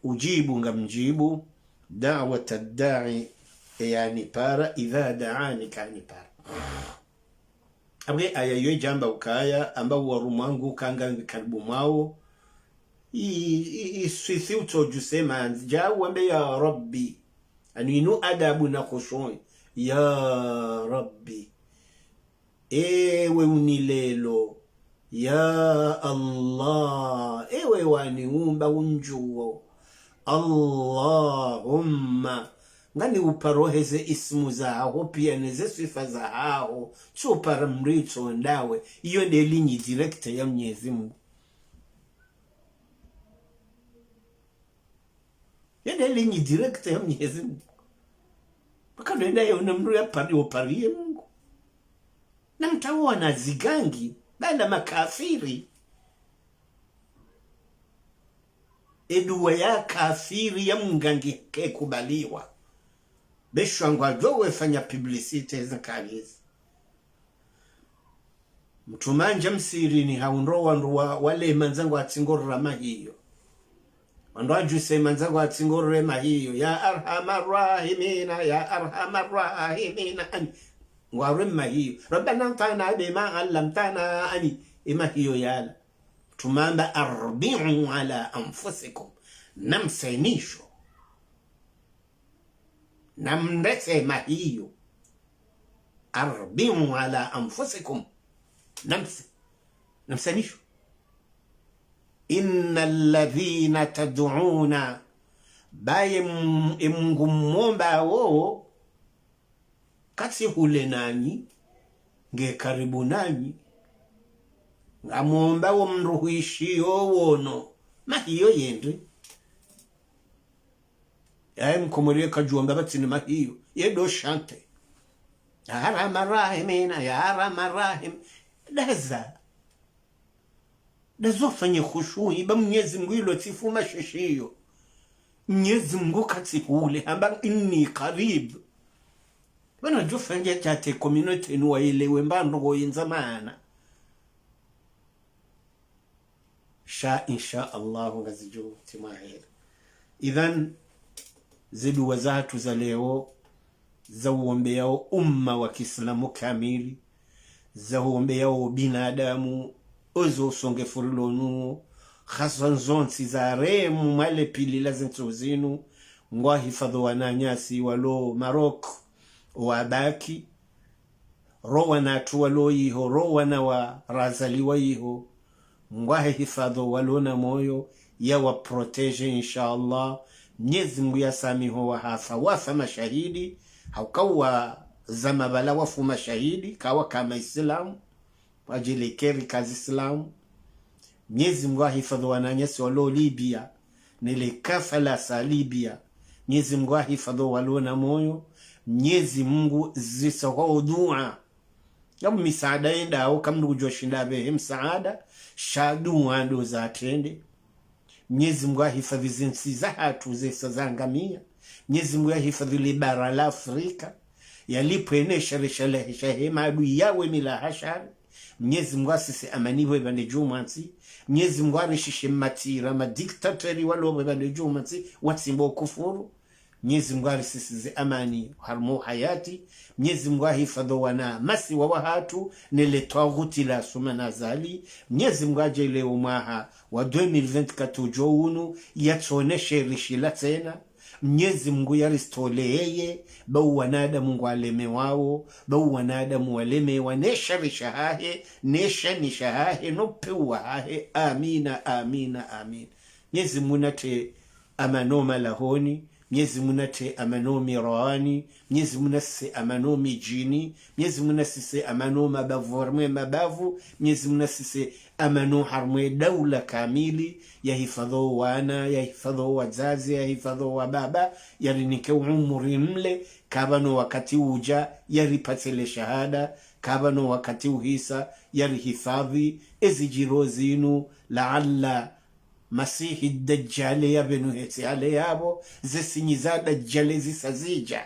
Ujibu, ngamdjibu, da'wata da'i, e yanipara, idha da'ani, kanipara. Apvo aya yo djamba ukaya, amba warumwa ngu kanga karibu mwawo. I, i, i swisi utsodjuse mandzi, dja wambe ya Rabbi. Anu inu adabu na khushu'i. Ya Rabbi. Ewe unilelo, ya Allah, ewe waniumba undjuwo, Allahumma, ngani uparo heze ismu zahaho piya neze swifa zahaho, tso para mndru tso ndawe, iyo nde ligne directe ya Mnyezi Mungu. Yende ligne directe ya Mnyezi Mungu. Paka ndo yenda yona mndru ya pari, wo pariye Mungu. Na mtawo wana zigangi, bala makafiri. E duwa ya kafiri ya mngangi kekubaliwa. Be shangwa djo we fanya publicité zakalizi. Mtrume handja msihirini hahundro wandru wa, wale mandza ngwatsingorera mahiyo. Wandru wadjuse mandza ngwatsingorere mahiyo. Ya arhamar rahimina, ya arhamar rahimina. Ani, ngwarere mahiyo. Rabbana anfa'na bima allamtana. Ani, e mahiyo yala. Mtrume hamba, arbi'u ala anfusikum. Namsenisho. Namrese mahiyo. Arbi'u ala anfusikum. Namse. Namsenisho. Inna alladhina tad'una. Baye m-, e Mungu mmomba wowo. Katsi hule nanyi. Nge karibu nanyi. Ngamomba wo mndru hwishiyo wono. Mahiyo yende. Yaye mkomori kadjuwa mba pvatsina mahiyo. Ye do shante. Ya arhamar rahimina, ya arhamar rahim. Daza. Dazo fanye khushu'i, ba Mnyezi Mungu ilo tsi fuma shishiyo. Mnyezi Mungu katsi hule, hamba inni qarib. Bana djo fanye tshate communauté inu wayelewe mba ndrongo yendza maana. Sha, insha Allah, ngazidjo timwa heri. Idhan, ze duwa zahatru za leo, za uombeyao umma wa kiislamu kamili, za uombeyao binadamu, ozo usonge furilo nuwo, haswa nzontsi za remu mwa le pili la zintsu zinu, ngwahifadhu wananyasi walo Maroc, wabaki, ro wanatru walo yiho, ro wana wa razaliwa yiho, ngwahe hifadhu walo na moyo, ya wa protéger, insha Allah. Mnyezi Mungu ya samiho wahafa, wafa mashahidi, hauka wa zama bala wafu mashahidi, kawa kama Islamu, wadjile keri kazi Islamu. Mnyezi Mungu ahifadhu wananyasi walo Libya, nele kafala sa Libya. Mnyezi Mungu ahifadhu walo na moyo. Mnyezi Mungu zisa kwa udua. Ngamu misaada yendao, kamndru kudjoshinda apvehe msaada, sha dua ndo zatrende. Mnyezi Mungu ahifadhi zintsi zahatru zesa zangamiya. Mnyezi Mungu ahifadhi le bara la Afrika. Yalipvwe ne shari sha le, sha he maadui yawe mila hashari. Mnyezi Mungu asise amani pvwe pvandze djumwantsi. Mnyezi Mungu arishishe matsira, ma dictateur walo pvwe pvandze djumwantsi, watsimbo kufuru. Mnyezi Mngu arisisize amani harumwa uhayati. Mnyezi Mngu ahifadhwi owana masiwa wahatru, ne le twaghuti la Assoumani Azali. Mnyezi Mngu adjaanlie omwaha wa deux mille vingt-quatre udjo unu, yatsoneshe rishila tsena. Mnyezi Mngu yarisitoleye, ba owanadamu ngwalemewao, ba owanadamu walemewa, ne shari shahahe, ne shani shahahe, no upvewu wahahe. Amina, amina, amina. Mnyezi Mngu natree amani omalahoni, Mnyezi Mngu natree amani omiroani, Mnyezi Mngu nasisise amani omidjini, Mnyezi Mngu nasisise amani omabavu harumwa emabavu, Mnyezi Mngu nasisise amani harumwa edaula kamili, yahifadhwi owana, yahifadhwi owadzadze, yahifadhwi owababa, yarinike umuri mle, kaba no wakati udja, yaripatse le shahada, kaba no wakati uhisa, yarihifadhwi, ezidjiro zinu, laalla Masihi Dajjali yapvenuhe tsi hale yapvo, ze sinyi za Dajjali zisa zidja.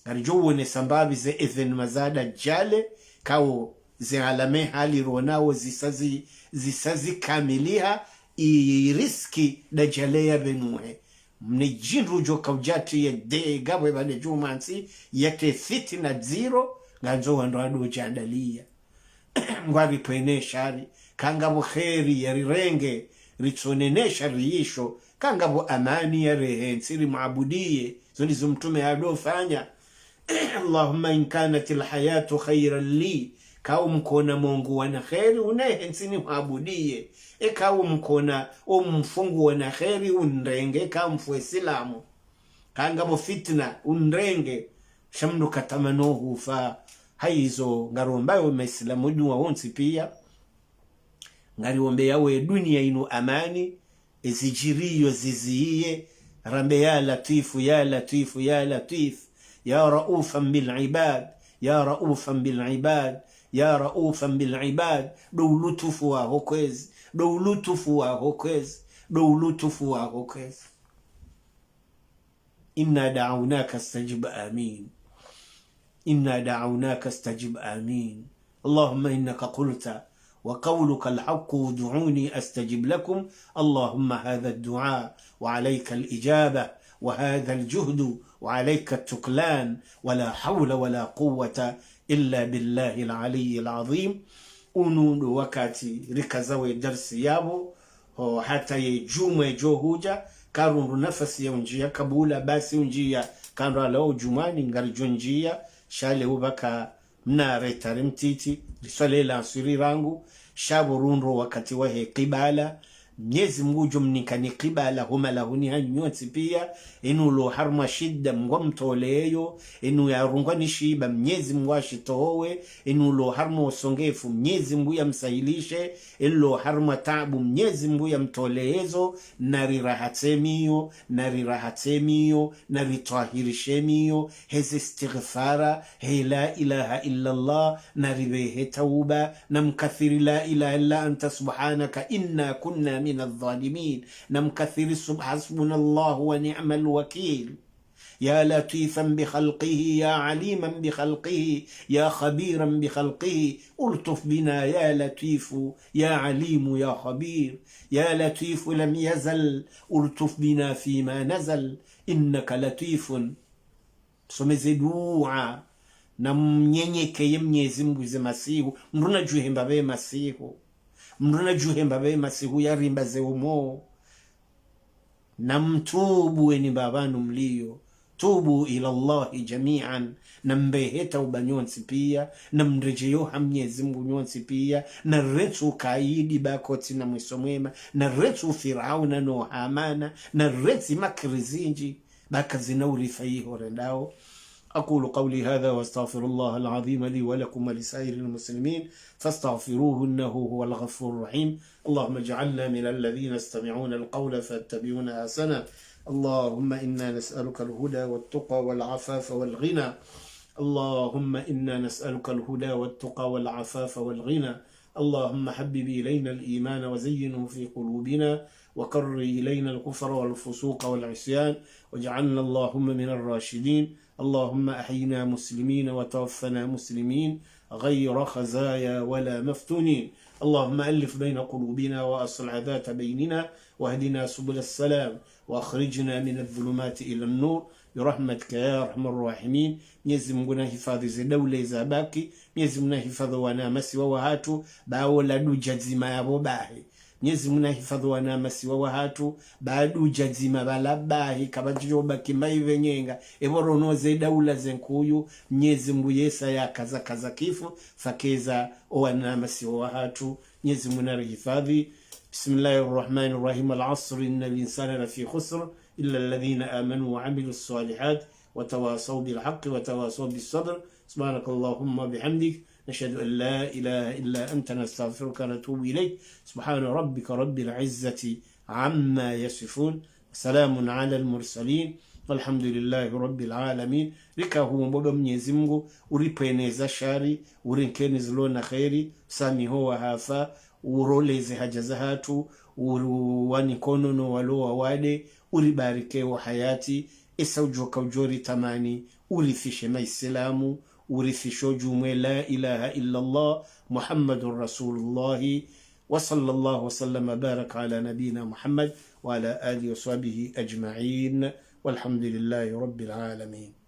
Ngaridjo wonesa mbapvi ze événement za Dajjali, kao ze alama hali ronao zisa zi-, zisa zikamiliha, i risque Dajjali yapvenuhe. Mne djindru djo kaudjatsi ye de gabwe bane djumantsi, yete fitina ndziro, ngandzo wandru wandodjandaliya. Ngwari pvwene shari, kangapvo kheri yarirenge, ritsone ne shari yisho, kangapvo amani yarehe ntsi rimwabudiye, zo ndizo mtrume yadofanya. اللهم إن كانت الحياة خيرا لي, kao mkona mongu wana kheri unehe ntsi nimwabudiye, e kao mkona omfu nguona kheri unrenge, ka mfu Isilamu. Kangapvo fitina, unrenge, sha mndru katamani ohufa. Hayizo, ngarombayo Maislamu dua wontsi piya. Ngariombeyao edunia inu amani, ezidjiriyo ziziye, rambe: يا لطيف، يا لطيف، يا لطيف، يا رؤوفا بالعباد، يا رؤوفا بالعباد، يا رؤوفا بالعباد. Ndo ulutufu waho kwezi, ndo ulutufu waho kwezi, ndo ulutufu waho kwezi. إنا دعوناك فاستجب آمين. إنا دعوناك فاستجب آمين. اللهم إنك قلت وقولك الحق ادعوني أستجب لكم. اللهم هذا الدعاء وعليك الإجابة وهذا الجهد وعليك التكلان ولا حول ولا قوة إلا بالله العلي العظيم. Unu ndo wakati rikazawo edarsi yapvo, ho, hata ye djumwa idjo hudja, karundru nafasi ya undjiya kabula, basi undjiya, kandru ala o djumwani ngaridjo ndjiya, sha le upvaka mna retard mtiti, riswali la aswiri rangu, sha pvo rundru wakati wahe kibala, Mnyezi Mngu udjo mnikani kibala, huma lahuni hanyu nyontsi piya, inu ulo harumwa shida Mngu amtoleyo, inu yarungwa ni shiba Mnyezi Mngu ashitowe, inu ulo harumwa usongefu Mnyezi Mngu yamsahilishe, inu ulo harumwa taabu Mnyezi Mngu yamtoleyezo, narirahatse miyo, narirahatse miyo, naritwahirishe miyo, heze istighfara, he la ilaha illa Allah, naripvehe tauba, namkathiri لا إله إلا أنت سبحانك إنا كنا من الظالمين. Namkathiri sub-, حسبنا الله ونعم الوكيل. يا لطيفا بخلقه، يا عليما بخلقه، يا خبيرا بخلقه، الطف بنا يا لطيف، يا عليم، يا خبير. يا لطيف لم يزل، الطف بنا فيما نزل، إنك لطيف. Msomeze dua, namnyenyekeye Mnyezi Mngu ze masihu, mndru nadjuhe mbapvi masihu. Mndru nadjuhe mbapvi masihu yarimba ze umo. Namtubu eni mbapvanu mliyo. توبوا إلى الله جميعا. Nampvehe tauba nyontsi piya, namredjeyo ha Mnyezi Mngu nyontsi piya, narentsu kaidi ba kotsi na mwiso mwema, narentsu Firauna no Hamana, narentsi makri zindji, ba kazina urifa iho rendao. أقول قولي هذا وأستغفر الله العظيم لي ولكم ولسائر المسلمين فاستغفروه إنه هو الغفور الرحيم. اللهم اجعلنا من الذين يستمعون القول فيتبعون أحسنه. اللهم إنا نسألك الهدى والتقى والعفاف والغنى. اللهم إنا نسألك الهدى والتقى والعفاف والغنى. اللهم حبب إلينا الإيمان وزينه في قلوبنا وكره إلينا الكفر والفسوق والعصيان واجعلنا اللهم من الراشدين. اللهم أحينا مسلمين وتوفنا مسلمين غير خزايا ولا مفتونين. اللهم ألف بين قلوبنا وأصلح ذات بيننا واهدنا سبل السلام وأخرجنا من الظلمات إلى النور برحمتك يا أرحم الراحمين. Mnyezi Mungu nahifadhwi ze daula zabaki. Mnyezi Mungu nahifadhwi wana masiwa wahatru, ba wola dudja dzima yapvo bahi. Mnyezi Mungu nahifadhwi wana masiwa wahatru, ba dudja dzima pvala bahi, kapvatsidjo baki mayi pvenyenga. Epvo rono ze daula ze nkuu, Mnyezi Mungu yesa ya kaza kaza kifu, fakeza o wana masiwa wahatru. Mnyezi Mungu narihifadhwi. بسم الله الرحمن الرحيم. العصر إن الإنسان لفي خسر إلا الذين آمنوا وعملوا الصالحات وتواصوا بالحق وتواصوا بالصبر. سبحانك اللهم وبحمدك، نشهد أن لا إله إلا أنت، نستغفرك ونتوب إليك. سبحان ربك رب العزة عما يصفون، وسلام على المرسلين، والحمد لله رب العالمين. Rika huomba Mnyezi Mungu uripvweneze shari, urinkeni zilo na kheri, usamihi o wahafa, urole ze haja zahatru, uruwani kono no walo wawade, uribariki o hayati, esa udjoka udjo ritamani, urifishe Maislamu, urifishe o djumwe لا إله إلا الله محمد رسول الله. وصلى الله وسلم وبارك على نبينا محمد وعلى آله وصحبه أجمعين. والحمد لله رب العالمين.